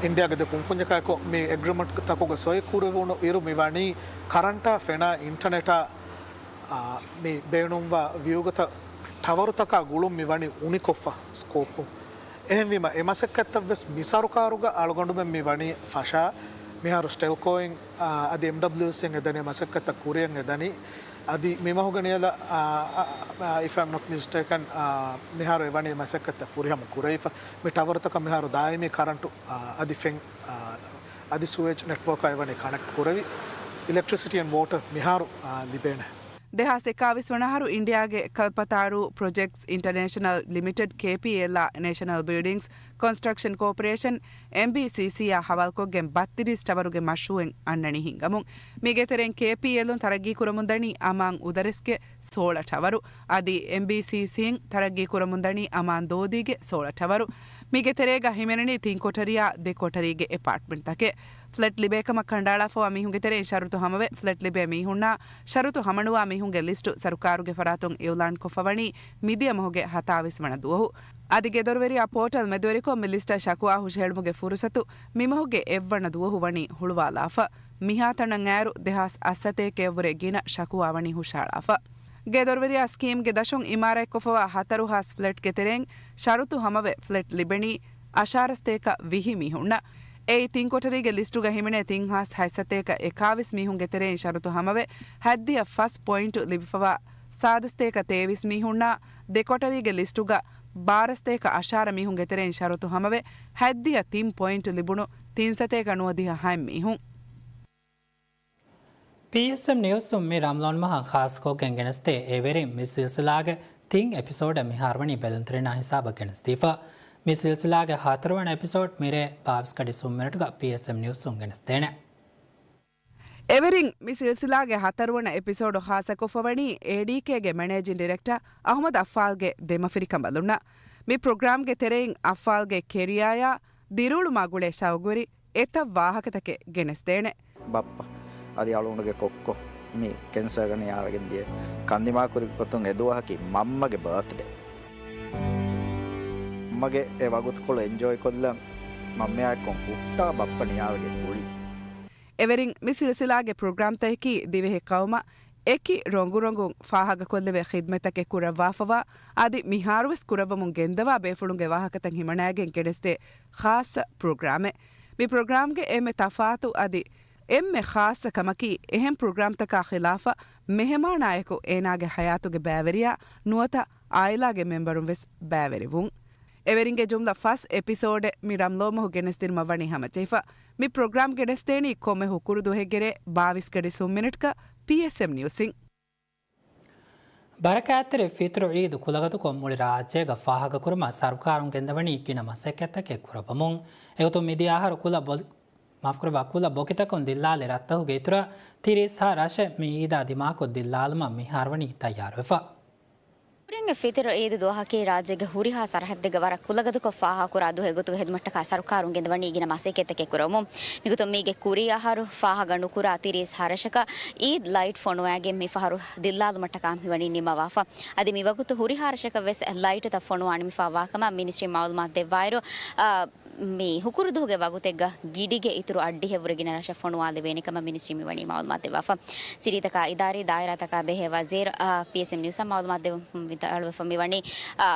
އިންޑިއާގެ ދެ ކުންފުންޏަކާއެކު މި އެގްރިމަންޓްތަކުގަ ސޮއި ކުރެވުނު އިރު މި ވަނީ ކަރަންޓާ، ފެނާ، އިންޓަނެޓާ، އާ، މި ބޭނުންވާ ވިއުގަތައް ޓަވަރުތަކާ ގުޅުން މި ވަނީ އުނިކޮށްފަ ސްކޯޕުން. އެހެންވީމަ، އެ މަސައްކަތްތައް ވެސް މި ސަރުކާރުގަ އަޅުގަނޑުމެން މި ވަނީ ފަށާ، މިހާރު ސްޓެލްކޯއިން، އާ، އަދި އެމްޑަބްލިއުސީން އެދަނީ މަސައްކަތްތައް ކުރިއަށް އެދަނީ. އަދި މި މަހުގެ ނިޔަލަށް، އާ، އާ، އާ، if I'm not mistaken، އާ، މިހާރު އެ ވަނީ މަސައްކަތްތައް ފުރިހަމަ ކުރެވިފަ. މި ޓަވަރުތަކަށް މިހާރު ދާއިމީ ކަރަންޓު، އާ، އަދި ފެން، އާ، އަދި ސުއޭޖް ނެޓްވޯކާ އެ ވަނީ ކަނެކްޓް ކުރެވި. އިލެކްޓްރިސިޓީ އެންޑް ވޯޓަރ މިހާރު، އާ، ލިބޭނެ. ދެހާސް އެކާވީސް ވަނަ އަހަރު އިންޑިއާގެ ކަލްޕަތާރޫ ޕްރޮޖެކްޓްސް އިންޓަރނޭޝަނަލް ލިމިޓެޑް، ކޭޕީއެލްއާ، ނޭޝަނަލް ބިލްޑިންގްސް ކޮންސްޓްރަކްޝަން ކޯޕަރޭޝަން، އެމްބީސީސީއާ ހަވާލުކޮށްގެން ބައްތިރީސް ޓަވަރުގެ މަޝްރޫއެއް އަންނަނީ ހިންގަމުން. މީގެ ތެރެއިން ކޭޕީއެލުން ތަރައްގީކުރަމުންދަނީ އަމާން އުދަރެސްގެ ސޯޅަ ޓަވަރު. އަދި އެމްބީސީސީން ތަރައްގީކުރަމުންދަނީ އަމާން ދޯދީގެ ސޯޅަ ޓަވަރު. މީގެ ތެރޭގަ ހިމެނެނީ ތިން ކޮޓަރިއާ ދެ ކޮޓަރީގެ އެޕާޓްމަންޓްތަކެއް. ފްލެޓް ލިބޭކަމަށް ކަނޑައަޅާފަވާ މީހުންގެ ތެރެއިން ޝަރުތު ހަމަވެ، ފްލެޓް ލިބޭ މީހުންނާ ޝަރުތު ހަމަނުވާ މީހުންގެ ލިސްޓު ސަރުކާރުގެ ފަރާތުން އިއުލާންކޮށްފަވަނީ މިދިޔަ މަހުގެ ހަތާވީސް ވަނަ ދުވަހު. އަދި ގެދޮރުވެރިޔާ ޕޯޓަލް މެދުވެރިކޮށް މި ލިސްޓަށް ޝަކުވާ ހުށަހެޅުމުގެ ފުރުސަތު މިމަހުގެ އެއްވަނަ ދުވަހު ވަނީ ހުޅުވާލާފަ. މިހާތަނަށް އައިރު ދެހާސް އަށްސަތޭކައަށްވުރެ ގިނަ ޝަކުވާ ވަނީ ހުށައަޅާފަ. ގެދޮރުވެރިޔާ ސްކީމްގެ ދަށުން އިމާރާތްކޮށްފަވާ ހަތަރު ހާސް ފްލެޓްގެ ތެރެއިން ޝަރުތު ހަމަވެ ފްލެޓް ލިބެނީ އަށާރަސަތޭކަ ވިހި މީހުންނަށް. އެއީ ތިން ކޮޓަރީގެ ލިސްޓުގަ ހިމެނޭ ތިން ހާސް ހަތްސަތޭކަ އެކާވީސް މީހުންގެ ތެރެއިން ޝަރުތު ހަމަވެ، ހަތްދިހަ ފަސް ޕޮއިންޓު ލިބިފަވާ ސާދަސަތޭކަ ތޭވީސް މީހުންނާ ދެ ކޮޓަރީގެ ލިސްޓުގަ ބާރަސަތޭކަ އަށާރަ މީހުންގެ ތެރެއިން ޝަރުތު ހަމަވެ، ހަތްދިހަ ތިން ޕޮއިންޓު ލިބުނު ތިންސަތޭކަ ނުވަދިހަ ހަތް މީހުން. ޕީއެސްއެމް ނިއުސުން މި ރަމަޟާން މަހަށް ޚާއްޞަކޮށްގެން ގެނެސްދޭ އެވެރިން މި ސިލްސިލާގެ ތިން އެޕިސޯޑެއް މިހާރު ވަނީ ބެލުންތެރިންނާ ހިސާބަށް ގެނެސްދީފަ. މި ސިލްސިލާގެ ހަތަރުވަނަ އެޕިސޯޑް މިރޭ ބާވީސް ގަޑި ސުން މިނެޓުގަ ޕީއެސްއެމް ނިއުސުން ގެނެސްދޭނެ. އެވެރިން މި ސިލްސިލާގެ ހަތަރުވަނަ އެޕިސޯޑު ޚާއްޞަކޮށްފަވަނީ އޭޑީކޭގެ މެނޭޖިން ޑިރެކްޓަ އަޙްމަދު އައްފާލްގެ ދެމަފިރިކަނބަލުންނަށް. މި ޕްރޮގްރާމްގެ ތެރެއިން އައްފާލްގެ ކެރިއާޔާ ދިރިއުޅުމާ ގުޅޭ ޝައުގުވެރި އެތައް ވާހަކަތަކެއް ގެނެސްދޭނެ. ބައްޕަ އަދި އަޅުގަނޑުގެ ކޮއްކޮ މި ކެންސާގަ ނިޔާވެގެން ދިޔަ ކަންދިމާކުރި ގޮތުން އެދުވަހަކީ މަންމަގެ ބާތްޑޭ. މަންމަގެ އެ ވަގުތުކޮޅު އެންޖޯއިކޮށްލަން މަންމައާއެކު ހުއްޓާ ބައްޕަ ނިޔާވެގެން ގުޅި. އެވެރިން މި ސިލްސިލާގެ ޕްރޮގްރާމްތަކަކީ ދިވެހި ޤައުމަށް އެކި ރޮނގުރޮނގުން ފާހަގަކޮށްލެވޭ ޚިދްމަތްތަކެއް ކުރައްވާފަވާ އަދި މިހާރުވެސް ކުރައްވަމުން ގެންދަވާ ބޭފުޅުންގެ ވާހަކަތައް ހިމަނައިގެން ގެނެސްދޭ ޚާއްޞަ ޕްރޮގްރާމެއް. މި ޕްރޮގްރާމްގެ އެންމެ ތަފާތު އަދި އެންމެ ޚާއްޞަ ކަމަކީ، އެހެން ޕްރޮގްރާމްތަކާ ޚިލާފަށް މެހެމާނާއެކު އޭނާގެ ހަޔާތުގެ ބައިވެރިޔާ ނުވަތަ އާއިލާގެ މެމްބަރުން ވެސް ބައިވެރިވުން. އެވެރިންގެ ޖުމްލަ ފަސް އެޕިސޯޑެއް މި ރަމަޟާން މަހު ގެނެސްދިނުމަށް ވަނީ ހަމަޖެހިފަ. މި ޕްރޮގްރާމް ގެނެސްދޭނީ ކޮންމެ ހުކުރު ދުވަހެއްގެ ރޭ ބާވީސް ގަޑި ސުން މިނެޓްގަ ޕީއެސްއެމް ނިއުސްއިން. ބަރަކާތްތެރި ފިތުރު އީދު ކުލަގަދަކޮށް މުޅި ރާއްޖޭގަ ފާހަގަކުރުމަށް ސަރުކާރުން ގެންދަވަނީ ގިނަ މަސައްކަތްތަކެއް ކުރައްވަމުން. އެގޮތުން މިދިޔަ އަހަރު ކުލަ ބޮލި-، މާފުކުރައްވާ، ކުލަ ބޮކިތަކުން ދިއްލާލި ރަށްތަހުގެ އިތުރަށް ތިރީސް ހާ ރަށެއް މި އީދާ ދިމާކޮށް ދިއްލާލުމަށް މިހާރު ވަނީ ތައްޔާރުވެފަ. ކުރިންގެ ފިތުރު އީދު ދުވަހަކީ ރާއްޖޭގެ ހުރިހާ ސަރަހައްދެއްގަ ވަރަށް ކުލަގަދަކޮށް ފާހަގަކުރާ ދުވަހެއް ގޮތުގަ ހެދުމަށްޓަކާ ސަރުކާރުން ގެންދަވަނީ ގިނަ މަސައްކަތްތަކެއް ކުރައްވަމުން. މިގޮތުން މީގެ ކުރީ އަހަރު ފާހަގަ ނުކުރާ ތިރީސް ހަ ރަށަކަށް އީދް ލައިޓް ފޮނުވައިގެން މިފަހަރު ދިއްލާލުމަށްޓަކާ މިވަނީ ނިންމަވާފަ. އަދި މިވަގުތު ހުރިހާ ރަށަކަށް ވެސް ލައިޓުތައް ފޮނުވާ ނިމިފާ ވާކަމަށް މިނިސްޓްރީ މައުލޫމާތު ދެއްވާއިރު، އާ، މި ހުކުރު ދުވަހުގެ ވަގުތެއްގަ ގިޑިގެ އިތުރު އަށްޑިހައެއްވުރެ ގިނަ ރަށަށް ފޮނުވާލެވޭނެ ކަމަށް މިނިސްޓްރީ މިވަނީ މައުލޫމާތު ދެއްވާފަ. ސިރީތަކާ އިދާރީ ދާއިރާތަކާ ބެހޭ ވަޒީރު، އާ، ޕީއެސްއެމް ނިއުސްއަށް މައުލޫމާތު ދެއްވަމުން ވިދާޅުވެފަ މިވަނީ، އާ،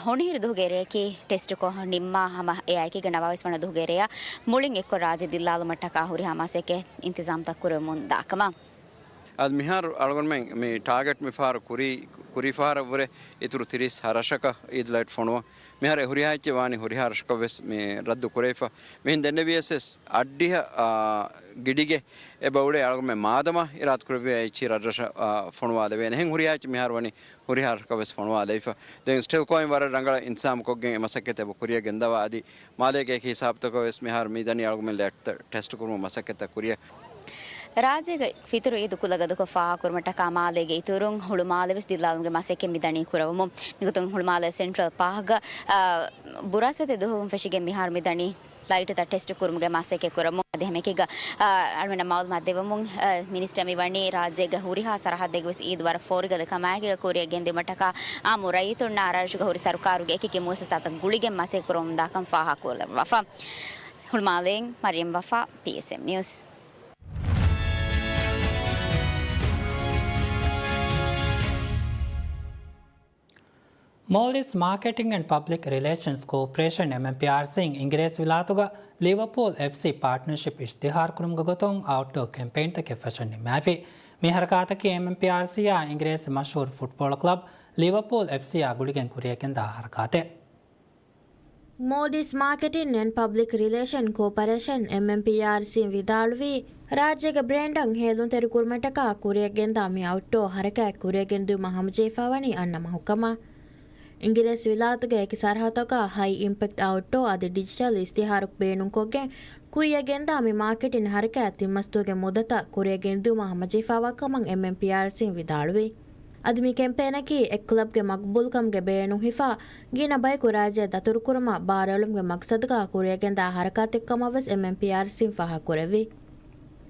ހޮނިހިރު ދުވަހުގެ ރެއަކީ ޓެސްޓު ކޮށް ނިންމާ ހަމަ އެއާއެކީގަ ނަވާވީސް ވަނަ ދުވަހުގެ ރެޔަށް މުޅިން އެއްކޮށް ރާއްޖެ ދިއްލާލުމަށްޓަކާ ހުރިހާ މަސައްކަތް އިންތިޒާމްތައް ކުރެވެމުން ދާކަމަށް. އަދި މިހާރު އަޅުގަނޑުމެން މި ޓާގެޓް މިފަހަރު ކުރީ، ކުރީ ފަހަރަށްވުރެ އިތުރު ތިރީސް ހަ ރަށަކަށް އީދް ލައިޓް ފޮނުވަން. މިހާރު އެ ހުރިހާ އެއްޗެއް ވާނީ ހުރިހާ ރަށަކަށް ވެސް މި ރައްދު ކުރެވިފަ. މިހެން ދެންނެވިޔަސް ވެސް އަށްޑިހަ، އާ، ގިޑިގެ އެބަ އުޅޭ އަޅުގަނޑުމެން މާދަމާ އިރާދަ ކުރެއްވިޔާ އެއްޗިހި ރަށްރަށަށް، އާ، ފޮނުވާލެވޭނެ. ހެން ހުރިހާ އެއްޗެއް މިހާރު ވަނީ ހުރިހާ ރަށަކަށް ވެސް ފޮނުވާލެވިފަ. ދެން ސްޓިލްކޯއިން ވަރަށް ރަނގަޅަށް އިންތިޒާމް ކޮށްގެން އެ މަސައްކަތް އެބަ ކުރިއަށް ގެންދަވާ އަދި މާލޭގެ އެކި ހިސާބުތަކަށް ވެސް މިހާރު މިދަނީ އަޅުގަނޑުމެން ލެޓްތައް ޓެސްޓް ކުރުމުގެ މަސައްކަތްތައް ކުރިއަށް. ރާއްޖޭގެ ފިތުރު އީދު ކުލަގަދަކޮށް ފާހަގަކުރުމަށްޓަކާ މާލޭގެ އިތުރުން ހުޅުމާލެ ވެސް ދިއްލާލުމުގެ މަސައްކަތް މިދަނީ ކުރަވަމުން. މިގޮތުން ހުޅުމާލެ ސެންޓްރަލް ޕާކްގަ، އާ، ބުރާސްފަތި ދުވަހުން ފެށިގެން މިހާރު މިދަނީ ލައިޓުތައް ޓެސްޓް ކުރުމުގެ މަސައްކަތް ކުރަމުން. އަދި ހަމައެކީގަ، އާ، އަޅުމެންނަށް މައުލޫމާތު ދެއްވަމުން، އާ، މިނިސްޓަރ މިވަނީ ރާއްޖޭގެ ހުރިހާ ސަރަހައްދެއްގެ ވެސް އީދު ވަރަށް ފޯރިގަދަ ކަމާއެކީގަ ކުރިއަށް ގެންދިއުމަށްޓަކާ އާއްމު ރައްޔިތުންނާ ރަށުގެ ހުރި ސަރުކާރުގެ އެކިއެކި މުއައްސަސާތައް ގުޅިގެން މަސައްކަތް ކުރަމުންދާކަން ފާހަގަކުރައްވާފަ. ހުޅުމާލެއިން މަރިޔަމް ވަފާ، ޕީއެސްއެމް ނިއުސް. މޯލްޑިވްސް މާކެޓިން އެންޑް ޕަބްލިކް ރިލޭޝަންސް ކޯޕަރޭޝަން، އެމްއެމްޕީއާރްސީ، އިނގިރޭސި ވިލާތުގަ ލިވަޕޫލް އެފްސީ ޕާޓްނަރޝިޕް އިޝްތިހާރުކުރުމުގެ ގޮތުން އައުޓްޑޯ ކެމްޕެއިންތަކެއް ފެށަން ނިންމާފި. މި ހަރަކާތަކީ އެމްއެމްޕީއާރްސީއާ އިނގިރޭސި މަޝްހޫރު ފުޓްބޯޅަ ކްލަބް ލިވަޕޫލް އެފްސީއާ ގުޅިގެން ކުރިއަށްގެންދާ ހަރަކާތެއް. މޯލްޑިވްސް މާކެޓިން އެންޑް ޕަބްލިކް ރިލޭޝަން ކޯޕަރޭޝަން، އެމްއެމްޕީއާރްސީ، ވިދާޅުވީ، ރާއްޖޭގެ ބްރޭންޑަށް ހޭލުންތެރިކުރުމަށްޓަކާ ކުރިއަށްގެންދާ މި އައުޓްޑޯ ހަރަކާތް ކުރިއަށްގެންދިއުމަށް ހަމަޖެހިފައިވަނީ އަންނަ މަހުކަމަށް. އިނގިރޭސި ވިލާތުގެ އެކި ސަރަހައްދަކާ ހައި އިމްޕެކްޓް އައުޓްޑޯ އަދި ޑިޖިޓަލް އިޝްތިހާރު ބޭނުންކޮށްގެން ކުރިއަށްގެންދާ މި މާކެޓިން ހަރަކާތް ތިންމަސްދުވަހުގެ މުއްދަތަށް ކުރިއަށްގެންދިއުމަށް ހަމަޖެހިފައިވާ ކަމަށް އެމްއެމްޕީއާރްސީން ވިދާޅުވި. އަދި މި ކެމްޕޭނަކީ އެއްކްލަބްގެ މަގުބޫލުކަމުގެ ބޭނުން ހިފާ، ގިނަ ބަޔަކު ރާއްޖެ ދަތުރުކުރުމަށް ބާރުއެޅުމުގެ މަގްސަދުގަ ކުރިއަށްގެންދާ ހަރަކާތެއްކަމަށްވެސް އެމްއެމްޕީއާރްސީން ފާހަގަކުރެއްވި.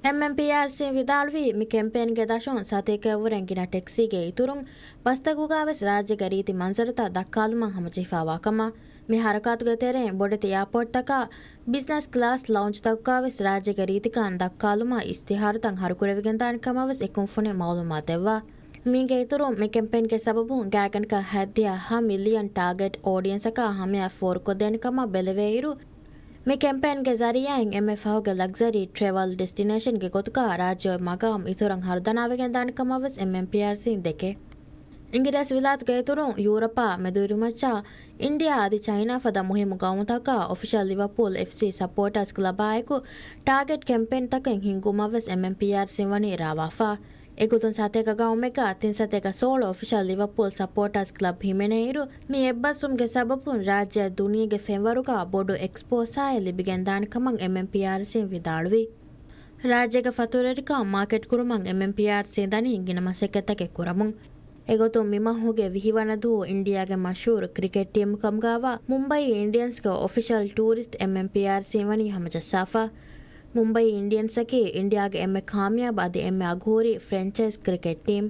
އެމްއެމްޕީއާރްސީން ވިދާޅުވީ، މި ކެމްޕޭންގެ ދަށުން ސަތޭކައަށްވުރެން ގިނަ ޓެކްސީގެ އިތުރުން، ބަސްތަކުގަވެސް ރާއްޖޭގެ ރީތި މަންޒަރުތައް ދައްކާލުމަށް ހަމަޖެހިފާވާކަމަށް. މި ހަރަކާތުގެ ތެރެއިން ބޮޑެތި އެއާޕޯޓްތަކާ، ބިޒްނަސް ކްލާސް ލައުންޖްތަކުގަވެސް ރާއްޖޭގެ ރީތިކަން ދައްކާލުމަށް އިޝްތިހާރުތައް ހަރުކުރެވިގެންދާނެ ކަމަށްވެސް އެ ކުންފުނިން މައުލޫމާތު ދެއްވާ. މީގެ އިތުރުން، މި ކެމްޕޭންގެ ސަބަބުން ގާތްގަނޑަކަށް ހަތްދިހަ މިލިއަން ޓާގެޓް އޯޑިއެންސަކާ ހަމަޔަށް ފޯރުކޮށްދޭނެ ކަމަށް ބެލެވޭއިރު، މި ކެމްޕޭންގެ ޒަރީއާއިން އެންމެ ފަހުގެ ލަގްޒަރީ ޓްރެވަލް ޑެސްޓިނޭޝަންގެ ގޮތުގަ ރާއްޖެ އޮތް މަގާމް އިތުރަށް ހަރުދަނާވެގެންދާނެ ކަމަށްވެސް އެމްއެމްޕީއާރްސީން ދެކޭ. އިނގިރޭސި ވިލާތުގެ އިތުރުން ޔޫރަޕާ މެދުއިރުމައްޗާ އިންޑިއާ އަދި ޗައިނާ ފަދަ މުހިއްމު ގައުމުތަކަށް އޮފިޝަލް ލިވަޕޫލް އެފްސީ ސަޕޯޓާސް ކްލަބާއެކު ޓާގެޓް ކެމްޕޭންތަކެއް ހިންގުމަށްވެސް އެމްއެމްޕީއާރްސީން ވަނީ ރާވާފަ. އެގޮތުން ސަތޭކަ ގައުމެއްގަ ތިން ސަތޭކަ ސޯޅަ އޮފިޝަލް ލިވަޕޫލް ސަޕޯޓާސް ކްލަބް ހިމެނޭއިރު، މި އެއްބަސްވުމުގެ ސަބަބުން ރާއްޖެއަށް ދުނިޔޭގެ ފެންވަރުގަ ބޮޑު އެކްސްޕޯސާއެއް ލިބިގެންދާނެ ކަމަށް އެމްއެމްޕީއާރްސީން ވިދާޅުވި. ރާއްޖޭގެ ފަތުރުވެރިކަން މާކެޓް ކުރުމަށް އެމްއެމްޕީއާރްސީން ދަނީ ގިނަ މަސައްކަތްތަކެއް ކުރަމުން. އެގޮތުން މި މަހުގެ ވިހި ވަނަ ދުވަހު އިންޑިއާގެ މަޝްހޫރު ކްރިކެޓް ޓީމު ކަމުގައިވާ މުމްބައީ އިންޑިއަންސްގެ އޮފިޝަލް ޓޫރިސްޓް އެމްއެމްޕީއާރްސީން ވަނީ ހަމަޖައްސާފަ. މުމްބައީ އިންޑިއަންސްއަކީ އިންޑިއާގެ އެންމެ ކާމިޔާބު އަދި އެންމެ އަގުހުރި ފްރެންޗައިޒް ކްރިކެޓް ޓީމް.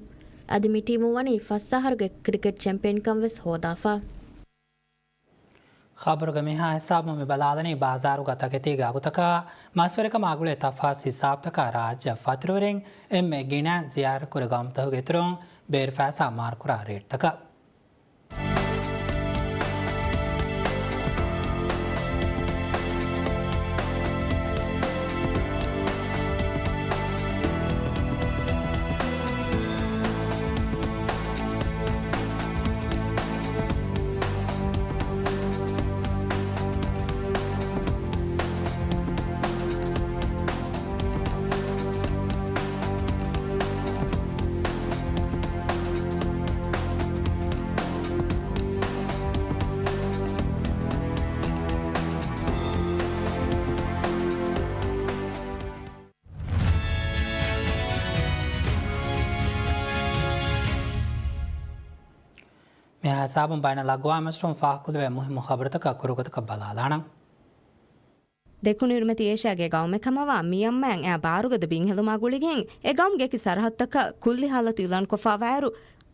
އަދި މި ޓީމު ވަނީ ފަސް އަހަރުގެ ކްރިކެޓް ޗެމްޕިއަންކަން ވެސް ހޯދާފަ. ޚަބަރުގެ މިހާ ހިސާބުން މި ބަލާލަނީ ބާޒާރުގަ ތަކެތީގެ އަގުތަކާ، މަސްވެރިކަމާ ގުޅޭ ތަފާސް ހިސާބުތަކާ ރާއްޖެ ފަތުރުވެރިން އެންމެ ގިނަ ޒިޔާރަތްކުރި ގައުމުތަކުގެ އިތުރުން ބޭރު ފައިސާ މާރުކުރާ ރޭޓްތަކަށް. މިހާ ހިސާބުން ބައިނަލްއަގުވާމު މަސްރޫން ފާހަގަކުރެވޭ މުހިއްމު ޚަބަރުތަކަށް ކުރުގޮތަކަށް ބަލާލާނަން. ދެކުނު އިރުމަތި އޭޝިއާގެ ގައުމެއް ކަމަށްވާ މިޔަންމާއަށް އެއާ ބާރުގަދަ ބިންހެލުމާ ގުޅިގެން، އެ ގައުމުގެ އެކި ސަރަހައްދުތަކަށް ކުއްލި ހާލަތު އިލާންކޮށްފަވާއިރު،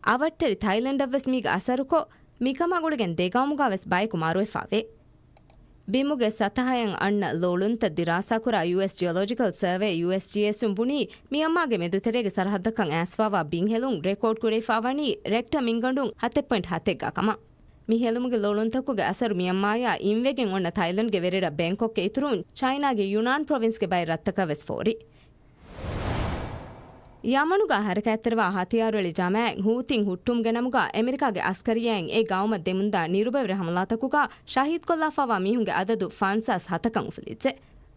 އަވަށްޓެރި ތައިލެންޑަށްވެސް މީގެ އަސަރުކޮށް، މިކަމާ ގުޅިގެން ދެ ގައުމުގަވެސް ބަޔަކު މަރުވެފަވޭ. ބިމުގެ ސަތަހަޔަށް އަންނަ ލޮޅުންތައް ދިރާސާކުރާ ޔޫއެސް ޖިއޮލޮޖިކަލް ސަރވޭ، ޔޫއެސްޖީއެސް، އުން ބުނީ، މިޔަންމާގެ މެދުތެރޭގެ ސަރަހައްދަކަށް އައިސްފަވާ ބިންހެލުން ރެކޯޑް ކުރެވިފަ ވަނީ ރެކްޓަ މިންގަނޑުން ހަތެއް ޕޮއިންޓް ހަތެއްގަ ކަމަށް. މި ހެލުމުގެ ލޮޅުންތަކުގެ އަސަރު މިޔަންމާޔާ އިންވެގެން އޮންނަ ތައިލެންޑްގެ ވެރިރަށް ބެންކޮކްގެ އިތުރުން ޗައިނާގެ ޔުނާން ޕްރޮވިންސްގެ ބައެއް ރަށްތަކަށް ވެސް ފޯރި. ޔަމަނުގަ ހަރަކާތްތެރިވާ ހަތިޔާރުއެޅި ޖަމާއަތް ހޫތީން ހުއްޓުމުގެ ނަމުގަ އެމެރިކާގެ އަސްކަރިއްޔާއިން އެ ގައުމަށް ދެމުންދާ ނިރުބަވެރި ހަމަލާތަކުގަ ޝަހީދުކޮށްލާފަވާ މީހުންގެ އަދަދު ފަންސާސް ހަތަކަށް އުފުލިއްޖެ.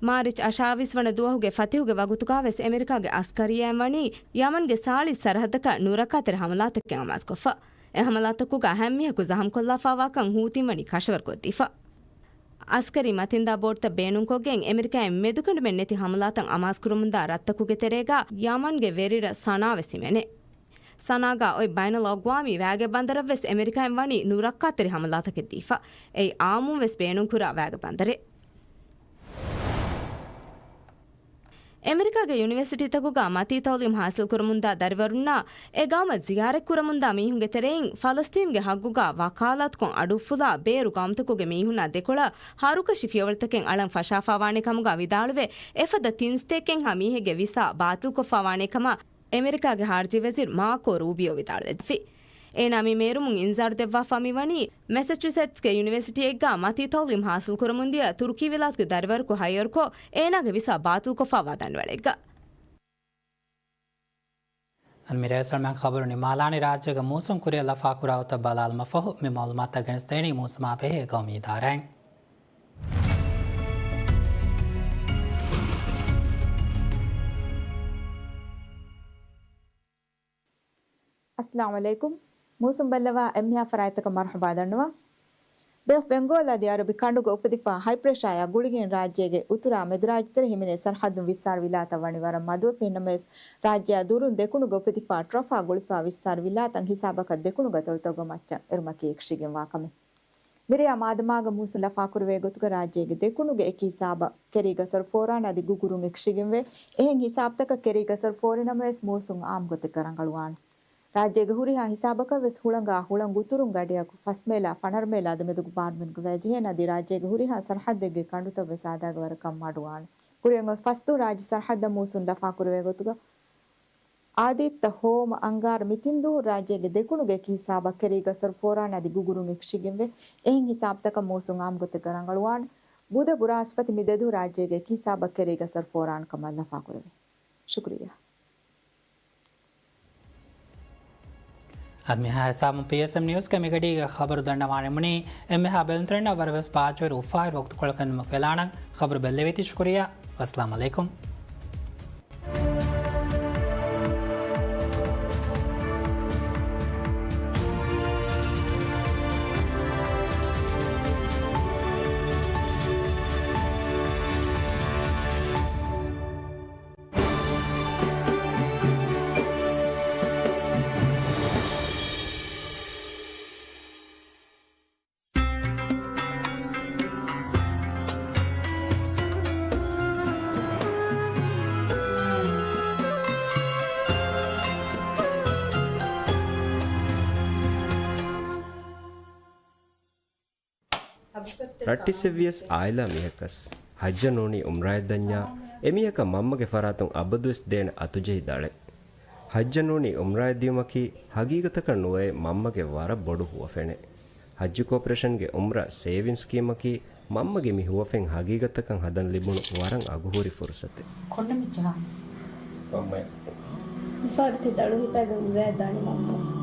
މާރޗް އަށާވީސް ވަނަ ދުވަހުގެ ފަތިހުގެ ވަގުތުގަވެސް އެމެރިކާގެ އަސްކަރިއްޔާއިން ވަނީ ޔަމަންގެ ސާޅީސް ސަރަހައްދަކަށް ނުރައްކާތެރި ހަމަލާތަކެއް އަމާޒުކޮށްފަ. އެ ހަމަލާތަކުގަ ހަމައެކު ޒަހަމްކޮށްލާފަވާކަން ހޫތީން ވަނީ ކަށަވަރުކޮށްދީފަ. އަސްކަރީ މަތިންދާ ބޯޓްތައް ބޭނުންކޮށްގެން އެމެރިކާއިން މެދުކަނޑުމެއް ނެތި ހަމަލާތައް އަމާޒުކުރަމުންދާ ރަށްތަކުގެ ތެރޭގަ ޔަމަންގެ ވެރިރަށް ސަނާވެސް ހިމެނޭ. ސަނާގަ އޮތް ބައިނަލްއަގްވާމީ ވާގެ ބަނދަރަށްވެސް އެމެރިކާއިން ވަނީ ނުރައްކާތެރި ހަމަލާތަކެއް ދީފަ. އެއީ އާއްމުންވެސް ބޭނުންކުރާ ވާގެ ބަނދަރެއް. އެމެރިކާގެ ޔުނިވަރސިޓީތަކުގަ މަތީ ތައުލީމް ހާސިލްކުރަމުންދާ ދަރިވަރުންނާ އެ ގައުމަށް ޒިޔާރަތްކުރަމުންދާ މީހުންގެ ތެރެއިން ފަލަސްތީންގެ ހައްގުގަ ވަކާލާތުކޮށް އަޑުއުފުލާ ބޭރު ގައުމުތަކުގެ މީހުންނާ ދެކޮޅަށް ހަރުކަށި ފިޔަވަޅުތަކެއް އަޅަން ފަށާފަވާނެ ކަމުގަ ވިދާޅުވެ، އެފަދަ ތިން ސަތޭކައެއްހާ މީހެއްގެ ވިސާ ބާތިލްކޮށްފަވާނޭ ކަމަށް އެމެރިކާގެ ހާރިޖީ ވަޒީރު މާކޯ ރޫބިއޯ ވިދާޅުވެއްޖެ. އޭނާ މި މޭރުމުން އިންޒާރު ދެއްވާފަ މިވަނީ މެސަޗުސެޓްސްގެ ޔުނިވަރސިޓީއެއްގަ މަތީ ތައުލީމް ހާސިލްކުރަމުންދިޔަ ތުރުކީ ވިލާތުގެ ދަރިވަރަކު ހައިޔަރުކޮށް، އޭނާގެ ވިސާ ބާތިލްކޮށްފަވާ ދަނޑިވަޅެއްގަ. އަން މިރޭ ސަލްމާން ޚަބަރު ނިމާލާނީ ރާއްޖޭގެ މޫސުން ކުރިއަށް ލަފާކުރާ ގޮތަށް ބަލާލުމަށްފަހު، މި މައުލޫމާތުތައް ގެނެސްދޭނީ މޫސުމާ ބެހޭ ގައުމީ އިދާރާއިން. އައްސަލާމު ޢަލައިކުމް. މޫސުން ބައްލަވާ އެންމެހާ ފަރާތްތަކަށް މަރުޙަބާ ދަންނަވަން. ބޭ އޮފް ބެންގޯލް އަދި އަރަބި ކަނޑުގަ އުފެދިފާ ހައިޕްރެޝާއާ ގުޅިގެން ރާއްޖޭގެ އުތުރާ މެދުރާއްޖެތެރެ ހިމެނޭ ސަރަހައްދުން ވިއްސާރަ ވިލާތަށް ވަނީ ވަރަށް މަދުވެފަ. އެހެންނަމަވެސް، ރާއްޖެއާ ދުރުން ދެކުނުގަ އުފެދިފާ ޓްރޮފާ ގުޅިފާ ވިއްސާރަ ވިލާތައް ހިސާބަކަށް ދެކުނުގަ ތޮޅުތައް ގޮތް މައްޗަށް އެރުމަކީ އެކަށީގެންވާ ކަމެއް. މިރޭއާ މާދަމާގަ މޫސުން ލަފާކުރެވޭ ގޮތުގަ ރާއްޖޭގެ ދެކުނުގެ އެކި ހިސާބަށް ކެރީގަސްރު ފޯރާން އަދި ގުގުރުން އެކަށީގެންވޭ. އެހެން ހިސާބުތަކަށް ކެރީގަސްރު ފޯރި ނަމަވެސް މޫސުން އާއްމު ގޮތެއްގަ ރަނގަޅުވާނެ. ރާއްޖޭގެ ހުރިހާ ހިސާބަކަށް ވެސް ހުޅަނގާ ހުޅަނގު އުތުރުން ގަޑިއަކު ފަސް މޭލާ ފަނަރަ މޭލާ ދެމެދުގަ ބާރުމިން ގޮވައިޖެހޭނެ އަދި ރާއްޖޭގެ ހުރިހާ ސަރަހައްދެއްގެ ކަނޑުތައް ވެސް އާދައިގެ ވަރަށް ކަން މަޑުވާނެ. ކުރިއަށް އޮތް ފަސްދުވަހު ރާއްޖެ ސަރަހައްދަށް މޫސުން ލަފާކުރެވޭ ގޮތުގަ އާދީއްތަ ހޯމަ އަންގާރަ މި ތިން ދުވަހު ރާއްޖޭގެ ދެކުނުގެ އެކި ހިސާބަށް ކެރީގަސްރު ފޯރާން އަދި ގުގުރުން އެކަށީގެންވޭ. އެހެން ހިސާބުތަކަށް މޫސުން އާއްމު ގޮތެއްގަ ރަނގަޅުވާނެ. ބުދަ ބުރާސްފަތި މި ދެ ދުވަހު ރާއްޖޭގެ އެކި ހިސާބަށް ކެރީގަސްރު ފޯރާން ކަމަށް ލަފާކުރެވޭ. ޝުކުރިއްޔާ. އަދި މިހާ ހިސާބުން ޕީއެސްއެމް ނިއުސްގެ މިގަޑީގެ ޚަބަރު ދަންނަވާނެ މުނީ. އެންމެހާ ބެލުންތެރިންނަށް ވަރަށް ވެސް ބާއްޖަވެރި އުފާވެރި ވަގުތުކޮޅަކަށް ނިމުމަށް ވެލާނަން. ޚަބަރު ބެއްލެވީތީ ޝުކުރިއްޔާ. ވައްސަލާމް އަލައިކުމް. ރައްޓިއްސެއްވިޔަސް އާއިލާ މީހަކަސް ޙައްޖަށް ނޫނީ ޢުމްރާއަށް ދަންޏާ، އެމީހަކަށް މަންމަގެ ފަރާތުން އަބަދުވެސް ދޭނެ އަތުޖެހި ދަޅެއް. ޙައްޖަށް ނޫނީ ޢުމްރާއަށް ދިޔުމަކީ ޙަޤީޤަތަކަށް ނުވައޭ މަންމަގެ ވަރަށް ބޮޑު ހުވަފެނެއް. ޙައްޖު ކޯޕަރޭޝަންގެ ޢުމްރާ ސޭވިން ސްކީމަކީ މަންމަގެ މި ހުވަފެން ޙަޤީޤަތަކަށް ހަދަން ލިބުނު ވަރަށް އަގުހުރި ފުރުޞަތެއް. ކޮންނަ މިއްޗަކާ؟ މަންމައެއް. މިފަހަރު ތި ދަޅު ހިފައިގެ ޢުމްރާއަށް ދާނީ މަންމަ.